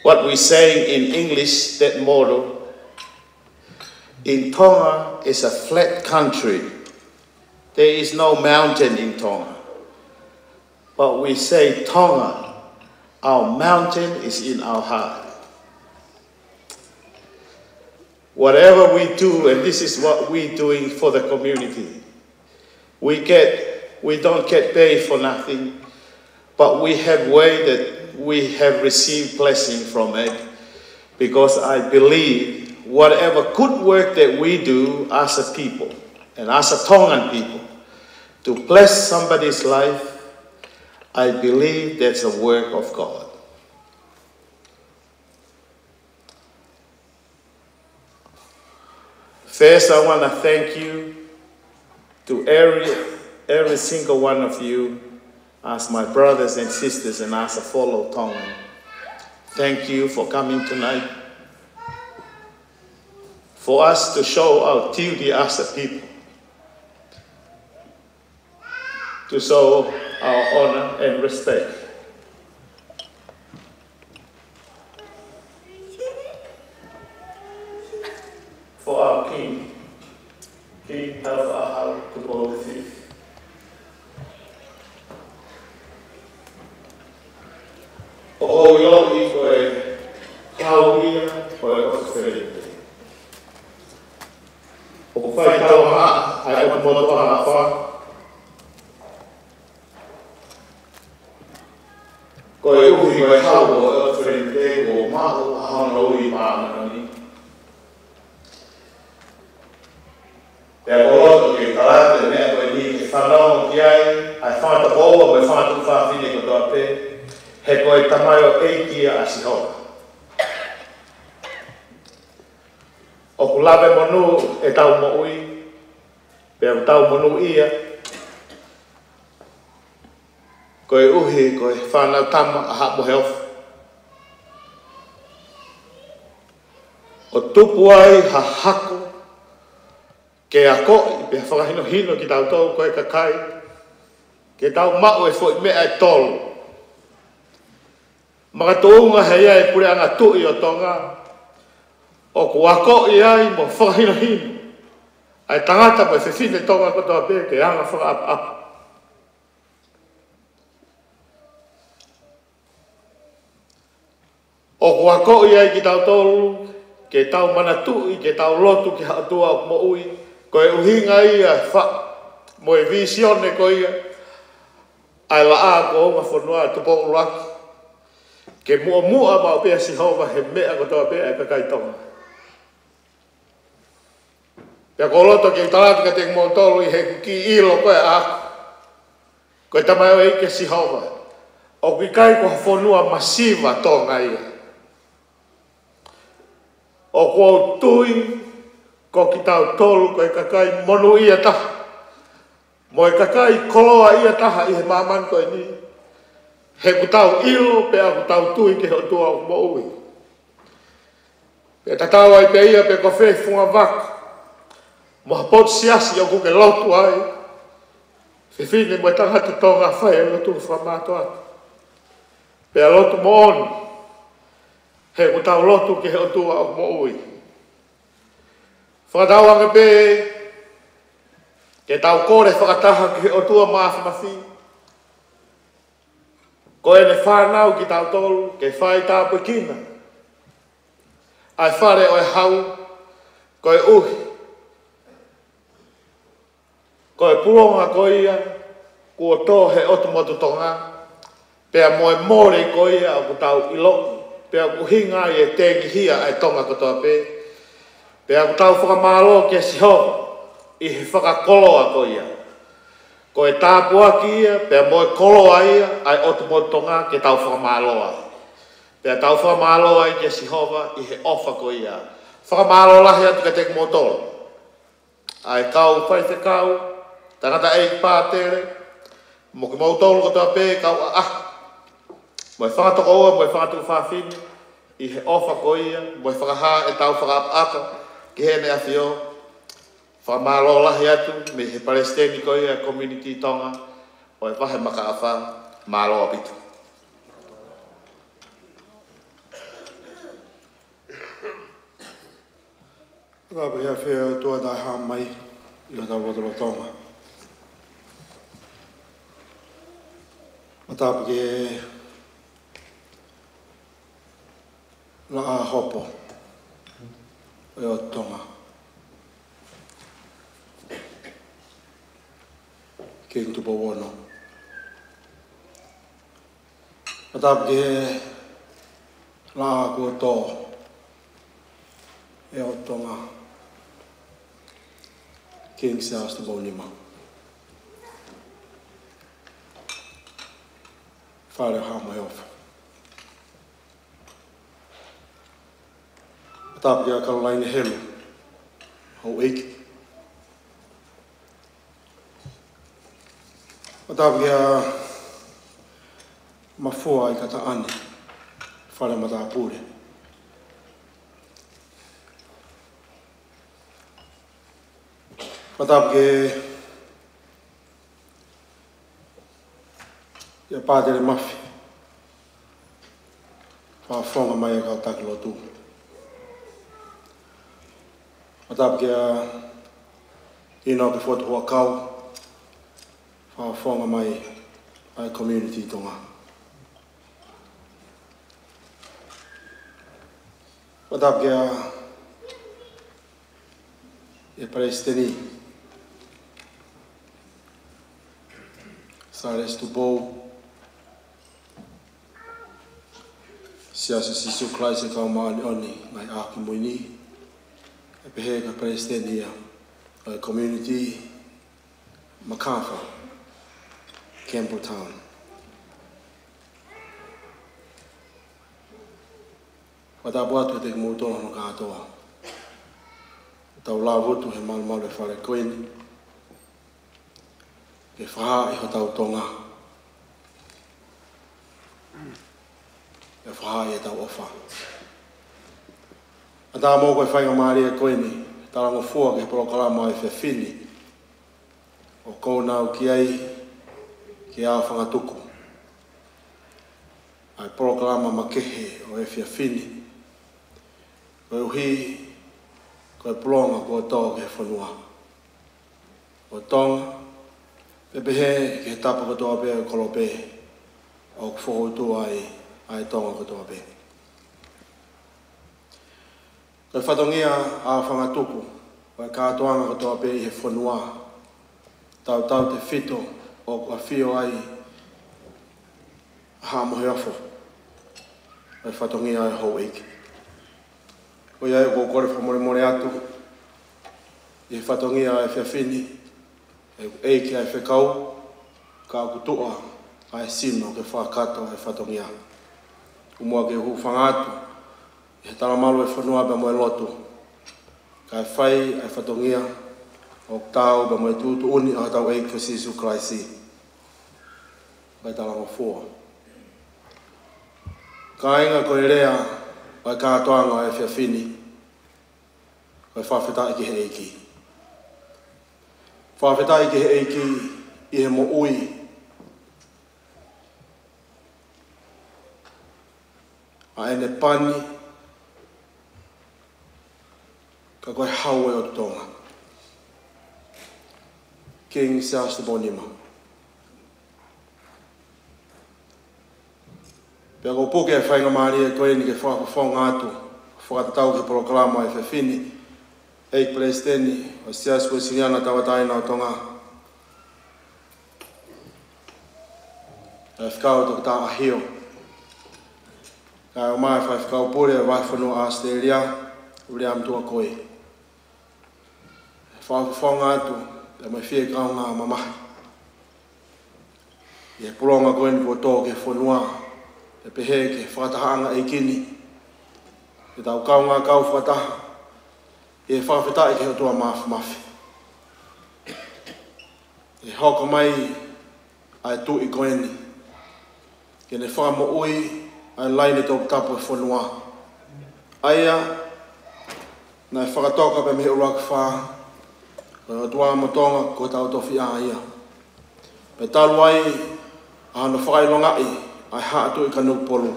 What we say in English, that motto, in Tonga is a flat country. There is no mountain in Tonga. But we say, Tonga, our mountain is in our heart. Whatever we do, and this is what we doing for the community, we get, we don't get paid for nothing. But we have way that we have received blessing from it, because I believe whatever good work that we do as a people and as a Tongan people to bless somebody's life, I believe that's a work of God. First, I want to thank you to every, every single one of you as my brothers and sisters and as a fellow Tongan. Thank you for coming tonight. For us to show our duty as a people, to show our honor and respect for our King, King Taufaʻāhau Tupou the fifth. ʻOku ou ʻiloʻi ko e hau ia ʻo e ʻOtu Fēniti. ʻOku fai tau ʻa e ʻOtu Motu ʻAhoʻafa. Koeʻuhi ko e hau ʻo e ʻOtu Fēniti kuo maʻu ʻa hono ui māʻoniʻoni. Pea ʻoku ou loto ke tala atu e meʻa ko eni ke fanongo ki ai ʻa e fanga tokoua mo e fanga tuofāfine kotoa pē, he ko e tamaioʻeiki ia ʻa Sihova. ʻOku lave monū ʻetau moʻui, pea ʻoku tau monūʻia, koeʻuhi ko e fānau tama ʻa Haʻa Moheofo. ʻO tupu ai ha hako ke akoʻi pea fakahinohino kitautolu ko e kakai, ke tau maʻu e foʻi meʻa ʻe tolu. Makatuʻunga he ʻi ai e Puleʻanga Tuʻi ʻo Tonga, ʻoku akoʻi ai mo fakahinohino ʻa e tangata mo e fefine Tonga kotoa pē ke anga fakaʻapaʻapa. ʻOku akoʻi ai kitautolu ke tau manatuʻi, ke tau lotu ki ha ʻOtua ʻoku moʻui, ko e ʻuhinga ia ʻa e faʻa mo e vīsone ko ia ʻa e Laʻā Kuonga Fonua Tupou ʻUluaki, ke muʻomuʻa maʻu pē ʻa Sihova he meʻa kotoa pē ʻa e kakai Tonga. Pea ʻoku ou loto ke u tala atu kiate kimoutolu ʻi heʻeku kiʻi ʻilo ko ē ʻaʻaku, ko e tamaioʻeiki ʻa Sihova, ʻoku ʻikai ko ha fonua masiva Tonga ia. ʻOku ou tui ko kitautolu ko e kakai monūʻia taha mo e kakai koloaʻia taha ʻi he māmani ko eni, he ʻoku tau ʻilo pea ʻoku tau tui ki he ʻOtua ʻoku moʻui. Pea tatau ai pē ia pe ko fē fungavaka mo ha potu siasi ʻoku ke lotu ai, fefine mo e tangata Tonga, fai e lotu fakamātoato pea lotu moʻoni, he ʻoku tau lotu ki he ʻOtua ʻoku moʻui. Fakatauange pē ke tau kole fakataha ki he ʻOtua Māfimafi, ko ʻene fānau kitautolu, ke fai tāpuekina ʻa e Fale ʻo e Hau, koeʻuhi ko e pulonga ko ia kuo tō he ʻOtu Motu Tonga, pea mo e mole ko ia ʻoku tau ʻiloʻi, pea ʻoku ʻuhinga ai e tengihia ʻa e Tonga kotoa pē, pea ʻoku tau fakamālō kia Sihova ʻi he fakakoloa ko ia. Ko e tāpuaki ia, pea mo e koloa ia ʻa e ʻOtu Motu Tonga ke tau fakamālō ai. Pea tau fakamālō ai kia Sihova ʻi he ʻofa ko ia. Fakamālō lahi atu kiate kimoutolu, ʻa e kau faifekau, tangataʻeiki pātele, mo kimoutolu kotoa pē kau ʻaʻahi, mo e fanga tokoua, mo e fanga tuofāfine, ʻi he ʻofa ko ia, mo e fakahā ʻetau fakaʻapaʻapa ki Heʻene ʻAfio. Fakamālō lahi atu mei he palesiteni ko ia e Community Tonga ʻo e Vahe Makaʻafa, mālō ʻaupito. Tapu ki he ʻAfio ʻOtua, taʻehāmai ʻi hotau lotolotonga. Tapu ki he Laʻā Hopo ʻo e ʻOtu Tonga, Kingi Tupou Ono. Tapu ki he laʻā kuo tō ʻe he ʻOtu Tonga, King Siaosi Tupou Nima. Fale ʻo Haʻa Moheofo. Tapu kia Caroline Helu, houʻeiki. Tapu kia Mafua ʻi Kataʻane, fale matāpule. Tapu kia Ia Pātele Mafi, fakafofonga mai e kau taki lotu. Tapu kia ʻInoke Fotu Huʻakau, fakafofonga mai ʻa e community Tonga. Tapu kia e Palesiteni, Siaosi Tupou, Siasi ʻo Sīsū Kalaisi ʻo e Kau Māʻoniʻoni ʻi he Ngaahi ʻAho Kimui Ni, ʻe pehē ki he Palesiteni ia ʻo e community Macarthur, Campbelltown. Fakatapu atu kiate kimoutolu hono kātoa. Tau lava atu he malumalu e fale ko eni ke fakahā ʻi hotau Tonga, ke fakahā ʻi heʻetau ʻofa. Kae ʻatā mo e faingamālie ko eni, talangofua ki he polokalama ʻo e efiafi ni, ʻoku ou nau ki ai ke aofangatuku ʻa e polokalama makehe ʻo e efiafi ni, koeʻuhi ko e pulonga kuo tō ki he fonua ʻo Tonga, pea pehē ki he tapa kotoa pē ʻo e kolope ʻoku fokoutua ai ʻa e Tonga kotoa pē. Ko e fatongia aofangatuku ʻo e kātoanga kotoa pē ʻi he fonua, tautautefito ʻoku ʻafio ai ʻa Haʻa Moheofo, ko e fatongia ʻo e houʻeiki. Ko ia ʻoku ou kole fakamolemole atu ʻi he fatongia ʻo e efiafi ni, he ʻoku ʻeiki ʻa e fekau, ka ʻoku tuʻa ʻa e sino ke fakakakato ʻa e fatongia. ʻOku ou muʻa ke u hūfanga atu ʻi he talamalu ʻo e fonua pea mo e lotu, kae fai ʻa e fatongia ʻoku taau pea mo e tuʻutuʻuni ʻa hotau ʻEiki ko Sīsū Kalaisi. Kae talangofua. Kāinga, ko e lea ʻo e kātoanga ʻo e efiafi ni, ko e fakafetaʻi ki he ʻEiki. Fakafetaʻi ki he ʻEiki ʻi he moʻui ʻa ʻEne pani, ka ko e Hau ʻo e ʻOtu Tonga, King Siaosi Tupou Nima. Pea ʻoku ou puke e faingamālie ko eni ke fakafofonga atu, fakatatau ki he polokalama ʻo e efiafi ni, ʻEiki Palesiteni ʻo e Siasi Uēsiliana Tauʻatāina ʻo Tonga, ʻa e Faifekau Toketā ʻAhio, kae ʻumaʻā e Faifekau Pule ʻo e Vahefonua ʻAositelēlia, Viliami Tuʻakoi. Fakafofonga atu pea mo e fie kaungā mamahi ʻi he pulonga ko eni kuo tō ki he fonua, pea pehē ki he fakatahaʻanga ʻeiki ni, ke tau kaungā kau fakataha ʻi he fakafetaʻi ki he ʻOtua Māfimafi. ʻE hoko mai ʻa e Tuʻi ko eni ke ne fakamoʻui ʻa e laine toputapu ʻo e fonua, ʻa ia naʻe fakatoka pē mei he ʻUluaki Fā, ko e ʻOtua mo Tonga ko hotau tofiʻa ia. Pea talu ai ʻa hono fakaʻilongaʻi ʻa e Haʻa Tuʻi Kanokupolu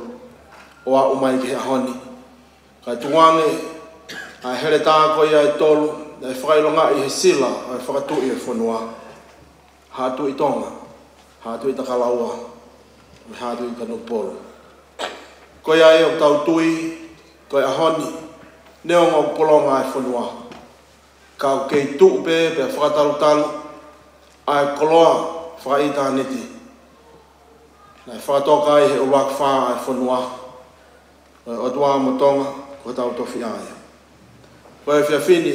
ʻo aʻu mai ki he ʻaho ni, kae tukuange ʻa e heletā ko ia ʻe tolu naʻe fakaʻilongaʻi he sila ʻo e fakatuʻi ʻo e fonua: Haʻa Tuʻi Tonga, Haʻa Tuʻi Takalaua, mo e Haʻa Tuʻi Kanokupolu. Ko ia ai ʻoku tau tui, ko e ʻaho ni, neongo ʻoku pulonga ʻa e fonua, ka ʻoku kei tuʻu pē pea fakatalutalu ʻa e koloa fakaʻitāniti ʻa e fakatoka ʻi he ʻuluaki fā ʻa e fonua, ʻo e ʻOtua mo Tonga, ko hotau tofiʻa ia. Ko e efiafi ni,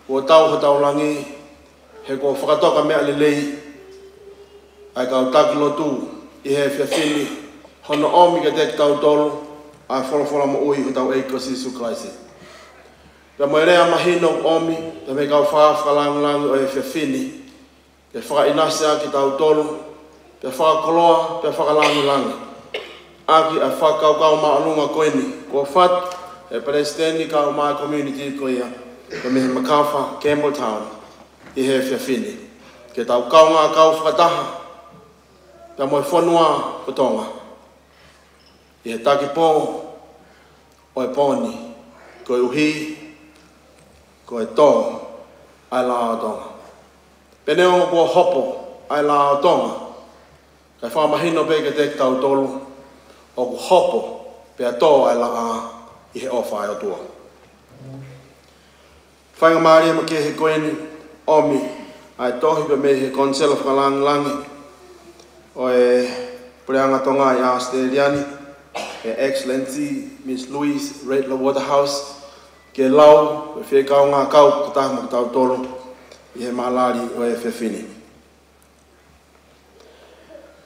kuo tau hotau langi, he kuo fakatoka meʻa lelei ʻa e kau taki lotu ʻi he efiafi ni, hono ʻomi kiate kitautolu ʻa e folofola moʻui hotau ʻEiki ko Sīsū Kalaisi. Pea mo e lea mahino ʻomi, pea mei he kau faʻa fakalangilangi ʻo e efiafi ni, ke fakaʻinasi ʻa kitautolu, pea fakakoloa, pea fakalangilangi ʻaki ʻa e fakakaukau māʻolunga ko eni, kuo fatu ʻe he palesiteni kau mai community ko ia, pea mei he Makafa, Campbelltown, ʻi he efiafi ni. Ke tau kaungā kau fakataha, pea mo e fonua ko Tonga, ʻi he taki pō ʻo e pō ni, koeʻuhi ko e tō ʻa e lao ʻo Tonga. Pea neongo kuo hopo ʻa e lao ʻo Tonga, kae fakamahino pē kiate kitautolu, ʻoku hopo pea tō ʻa e lao ʻi he ʻofa ʻa e ʻOtua. Faingamālie makehe ko eni, ʻomi ʻa e tohi pea mei he Konisela Fakalangilangi ʻo e Puleʻanga Tonga ʻi ʻAositelēlia ni, Her Excellency Miss Louise Redler Waterhouse, ke lau, ʻe fie kaungā kau fakataha mo kitautolu ʻi he mālali ʻo e efiafi ni.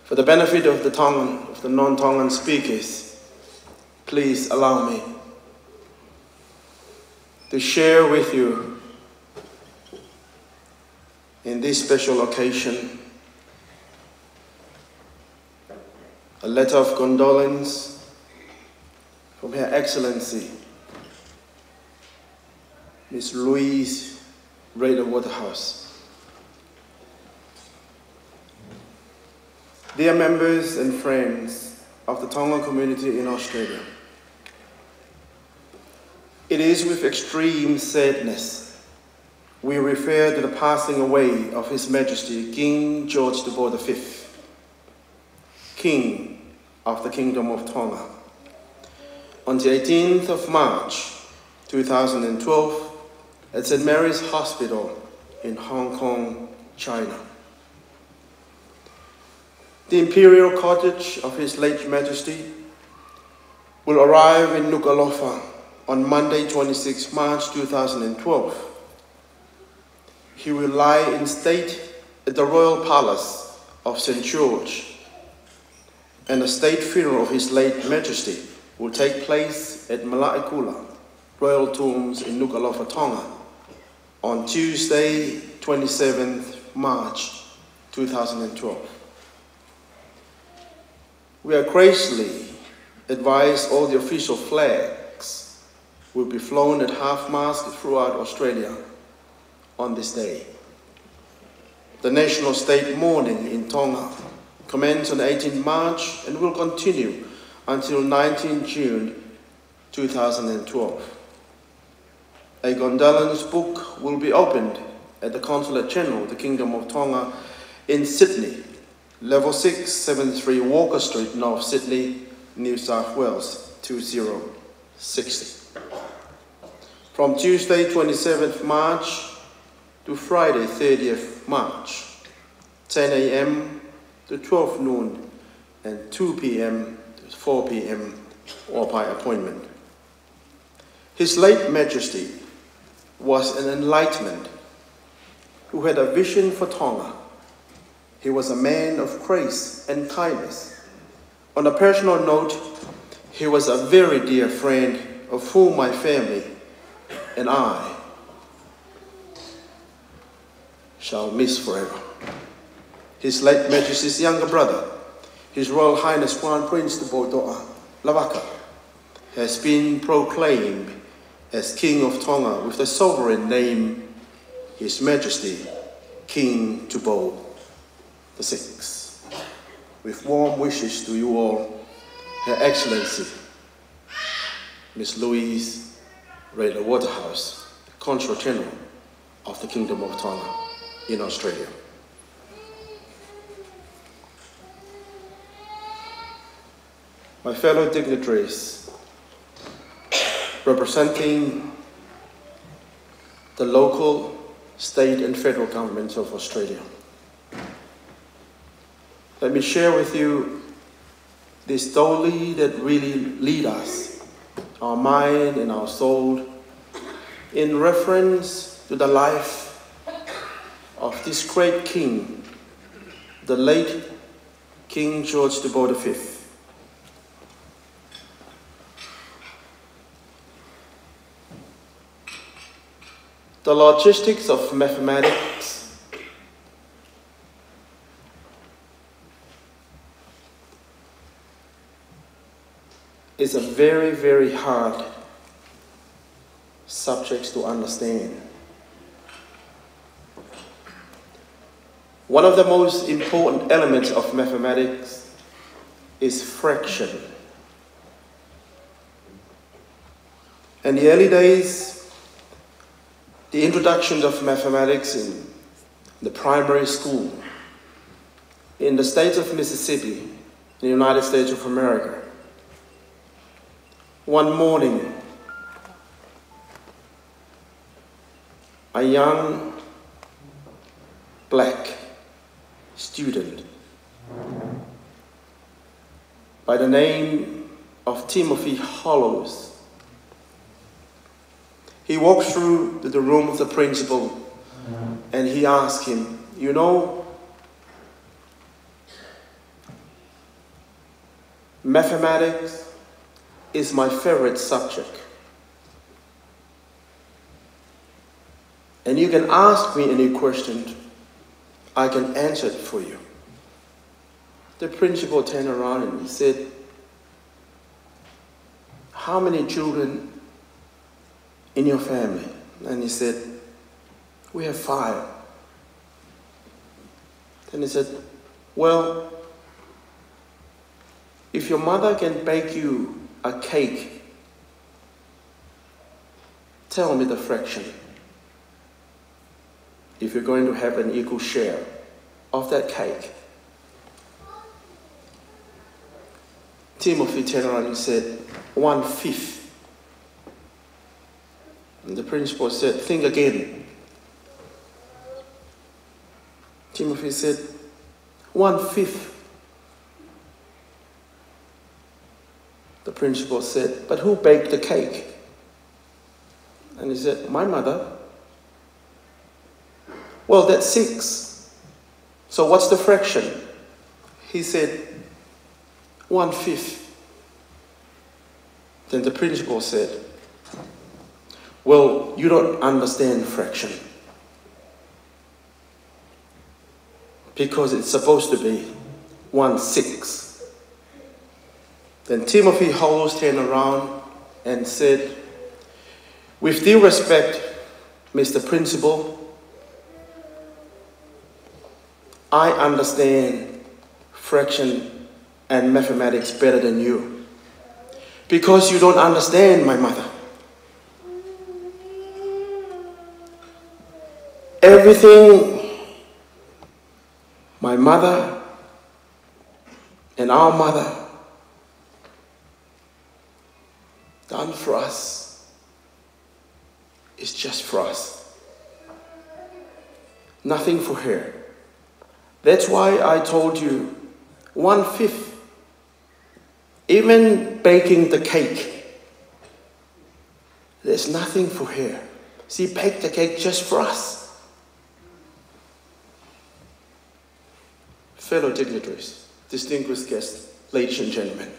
For the benefit of the Tongan, of the non-Tongan speakers, please allow me to share with you in this special occasion a letter of condolence from Her Excellency Miss Louise Redler Waterhouse. Dear members and friends of the Tongan community in Australia, it is with extreme sadness we refer to the passing away of His Majesty King George Tupou the fifth, King of the Kingdom of Tonga, on the eighteenth of March two thousand and twelve at Saint Mary's Hospital in Hong Kong, China. The imperial cortege of His late Majesty will arrive in Nukuʻalofa on Monday, twenty-sixth March two thousand and twelve. He will lie in state at the Royal Palace of Saint George, and a state funeral of His late Majesty will take place at Malaʻekula Royal Tombs in Nukuʻalofa, Tonga, on Tuesday, twenty-seventh March two thousand and twelve. We are graciously advised all the official flags will be flown at half-mast throughout Australia on this day. The national state mourning in Tonga commenced on eighteenth March and will continue until nineteenth June two thousand and twelve. A condolence book will be opened at the Consulate General of the Kingdom of Tonga in Sydney, Level six, seven three Walker Street, North Sydney, New South Wales, two zero six zero. From Tuesday, twenty-seventh March to Friday, thirtieth March, ten A M to twelve noon and two P M to four P M, or by appointment. His late Majesty was an enlightenment who had a vision for Tonga. He was a man of grace and kindness. On a personal note, he was a very dear friend of whom my family and I shall miss forever. His late Majesty's younger brother, His Royal Highness Crown Prince Tupoutoʻa Lavaka, has been proclaimed as King of Tonga with the sovereign name, His Majesty King Tupou the sixth. With warm wishes to you all, Her Excellency Miss Louise Redler Waterhouse, Consul General of the Kingdom of Tonga in Australia. My fellow dignitaries, representing the local, state and federal governments of Australia, let me share with you This story that really lead us, our mind and our soul, in reference to the life of this great king, the late King George the Boer the fifth. The logistics of mathematics is a very, very hard subject to understand. One of the most important elements of mathematics is fraction. In the early days, the introduction of mathematics in the primary school in the state of Mississippi, in the United States of America. One morning, a young black student by the name of Timothy Hollows, he walked through to the room of the principal and he asked him, "You know, mathematics is my favorite subject. And you can ask me any question, I can answer it for you." The principal turned around and he said, "How many children in your family?" And he said, "We have five." Then he said, "Well, if your mother can bake you a cake, tell me the fraction if you're going to have an equal share of that cake." Timothy turned around and said, "One fifth." And the principal said, "Think again." Timothy said, "One fifth." The principal said, "But who baked the cake?" And he said, "My mother." "Well, that's six. So what's the fraction?" He said, "One fifth." Then the principal said, "Well, you don't understand fraction, because it's supposed to be one six." Then Timothy Hollows turned around and said, "With due respect, Mister Principal, I understand fraction and mathematics better than you, because you don't understand my mother. Everything my mother and our mother done for us is just for us. Nothing for her. That's why I told you, one fifth, even baking the cake, there's nothing for her. She baked the cake just for us." Fellow dignitaries, distinguished guests, ladies and gentlemen,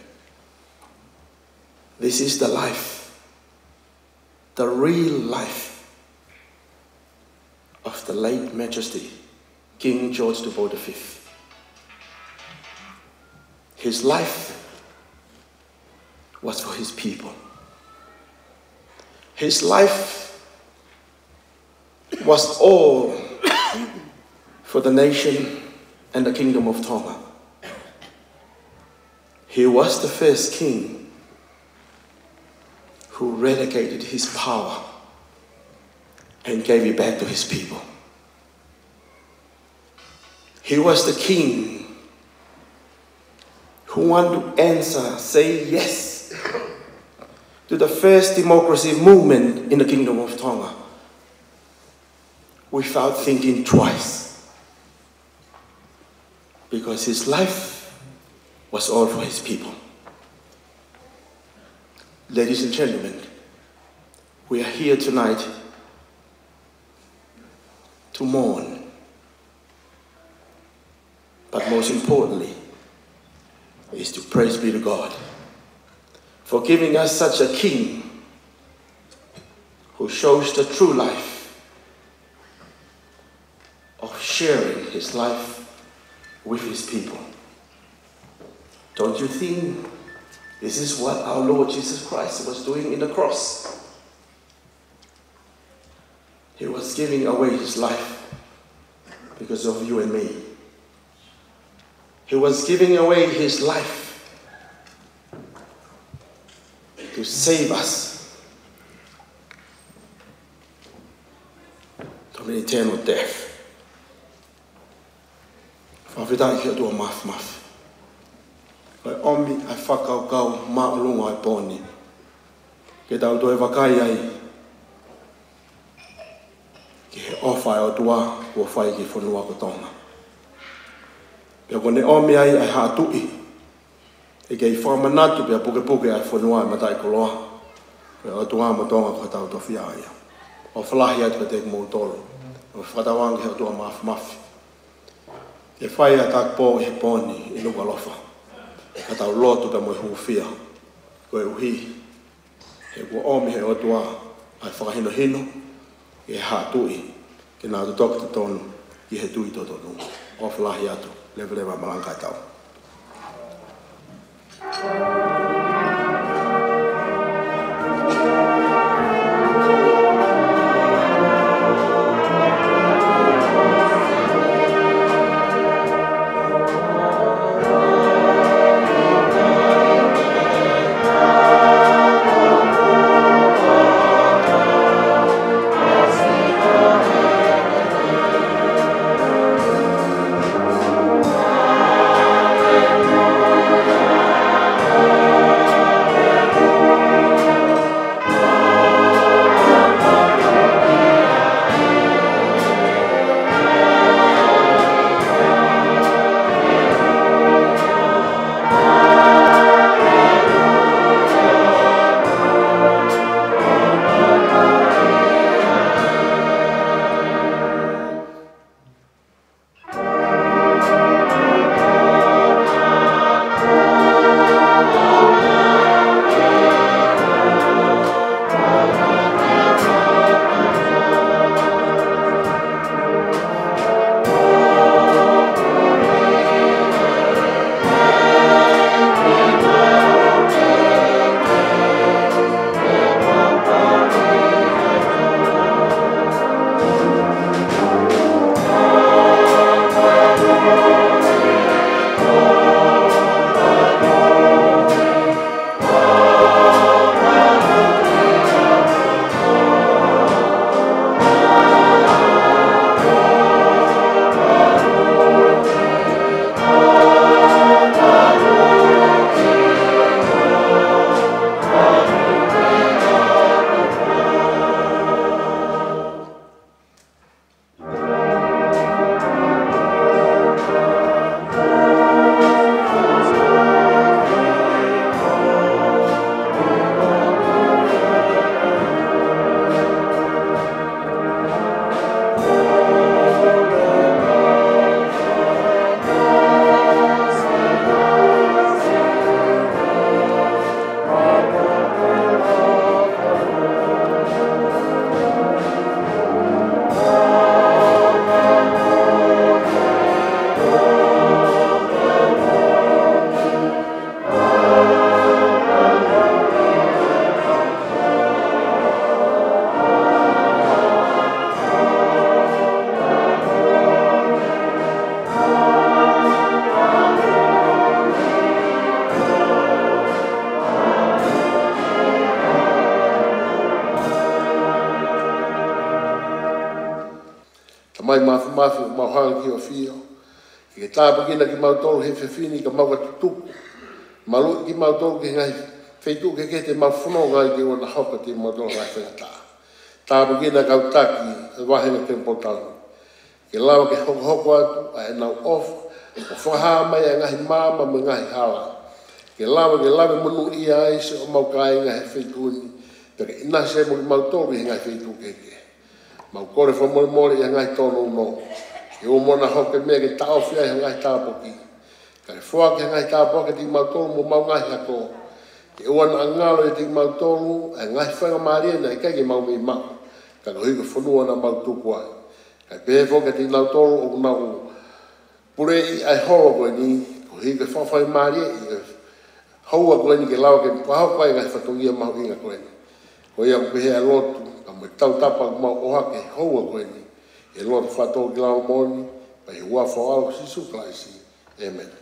this is the life, the real life of the late Majesty King George the Boer the fifth. His life was for his people. His life was all for the nation and the Kingdom of Tonga. He was the first king who relegated his power and gave it back to his people. He was the king who wanted to answer, say yes to the first democracy movement in the Kingdom of Tonga without thinking twice, because his life was all for his people. Ladies and gentlemen, we are here tonight to mourn, but most importantly, is to praise be to God for giving us such a king who shows the true life of sharing his life with his people. Don't you think this is what our Lord Jesus Christ was doing in the cross? He was giving away his life because of you and me. He was giving away his life to save us from eternal death. Fakafetaʻi ki he ʻOtua Māfimafi. ʻOku ʻomi ʻa e fakakaukau māʻolunga ʻo e pō ni ke tau toe vakai ai ki he ʻofa ʻa e ʻOtua kuo fai ki he fonua ko Tonga. Pea kuo ne ʻomi ai ʻa e haʻa tuʻi ke kei fakamanatu pea pukepuke ʻa e fonua ʻo e mataʻikoloa ʻo e ʻOtua mo Tonga ko hotau tofiʻa ia. ʻOfa lahi atu kiate kimoutolu. ʻOku fakatauange ki he ʻOtua Māfimafi ke fai ʻa e takapō ʻi he pō ni ʻi Nukuʻalofa, ka tau lotu pea mo e hūfia, koeʻuhi he kuo ʻomi ʻe he ʻOtua ʻa e fakahinohino ki he haʻa tuʻi ke na totoki totonu ki he tui totonu. ʻOfa lahi atu, leveleva malanga ʻetau. Tamai Māfimafi, ʻoku mau hanga ki hoʻo ʻafio, ke ke tāpuekina kimautolu he efiafi ni ka mau ka tutupu. Maluʻi kimautolu ki he ngaahi feituʻu kehekehe te mau fononga ai ke ʻoua naʻa hoko kimautolu ha ngaahi faingataʻa. Tāpuekina kau taki ʻo e vāhenga Temipolo Taʻu ni, ke lava ke hokohoko atu ʻa ʻenau ʻofa ʻo fakahā mai ʻa e ngaahi maama mo e ngaahi hala, ke lava ke lave monūʻia ai siʻomau kāinga he feituʻu ni, pea ke ʻinasi ai mo kimautolu ʻi he ngaahi feituʻu kehekehe. Mau kole fakamolemole ʻi he ngaahi tōnounou, ke ʻoua naʻa hoko e meʻa ke taʻofi ai ha ngaahi tāpuaki, kae foaki ha ngaahi tāpuaki kiate kimautolu mo homau ngaahi ako, ke ʻoua naʻa ngalo ʻiate kimautolu ʻa e ngaahi faingamālie naʻe ʻikai ke mau mei maʻu, ka koeʻuhi ko e fonua naʻa mau tupu ai. Kae pehē foki kiate kinautolu ʻoku nau puleʻi ʻa e holo ko eni, koeʻuhi ko e fakafaingamālie ʻi he houa ko eni ke lava ke fakahoko ai e ngaahi fatongia mahuʻinga ko eni. Ko ia ʻoku pehē ʻa e lotu, pea mo e tautapa ʻoku mau ʻohake he houa ko eni, ʻi he lotu fakatōkilalo moʻoni, pea ʻi he huafa ho ʻAlo ko Sīsū Kalaisi. ʻĒmeni.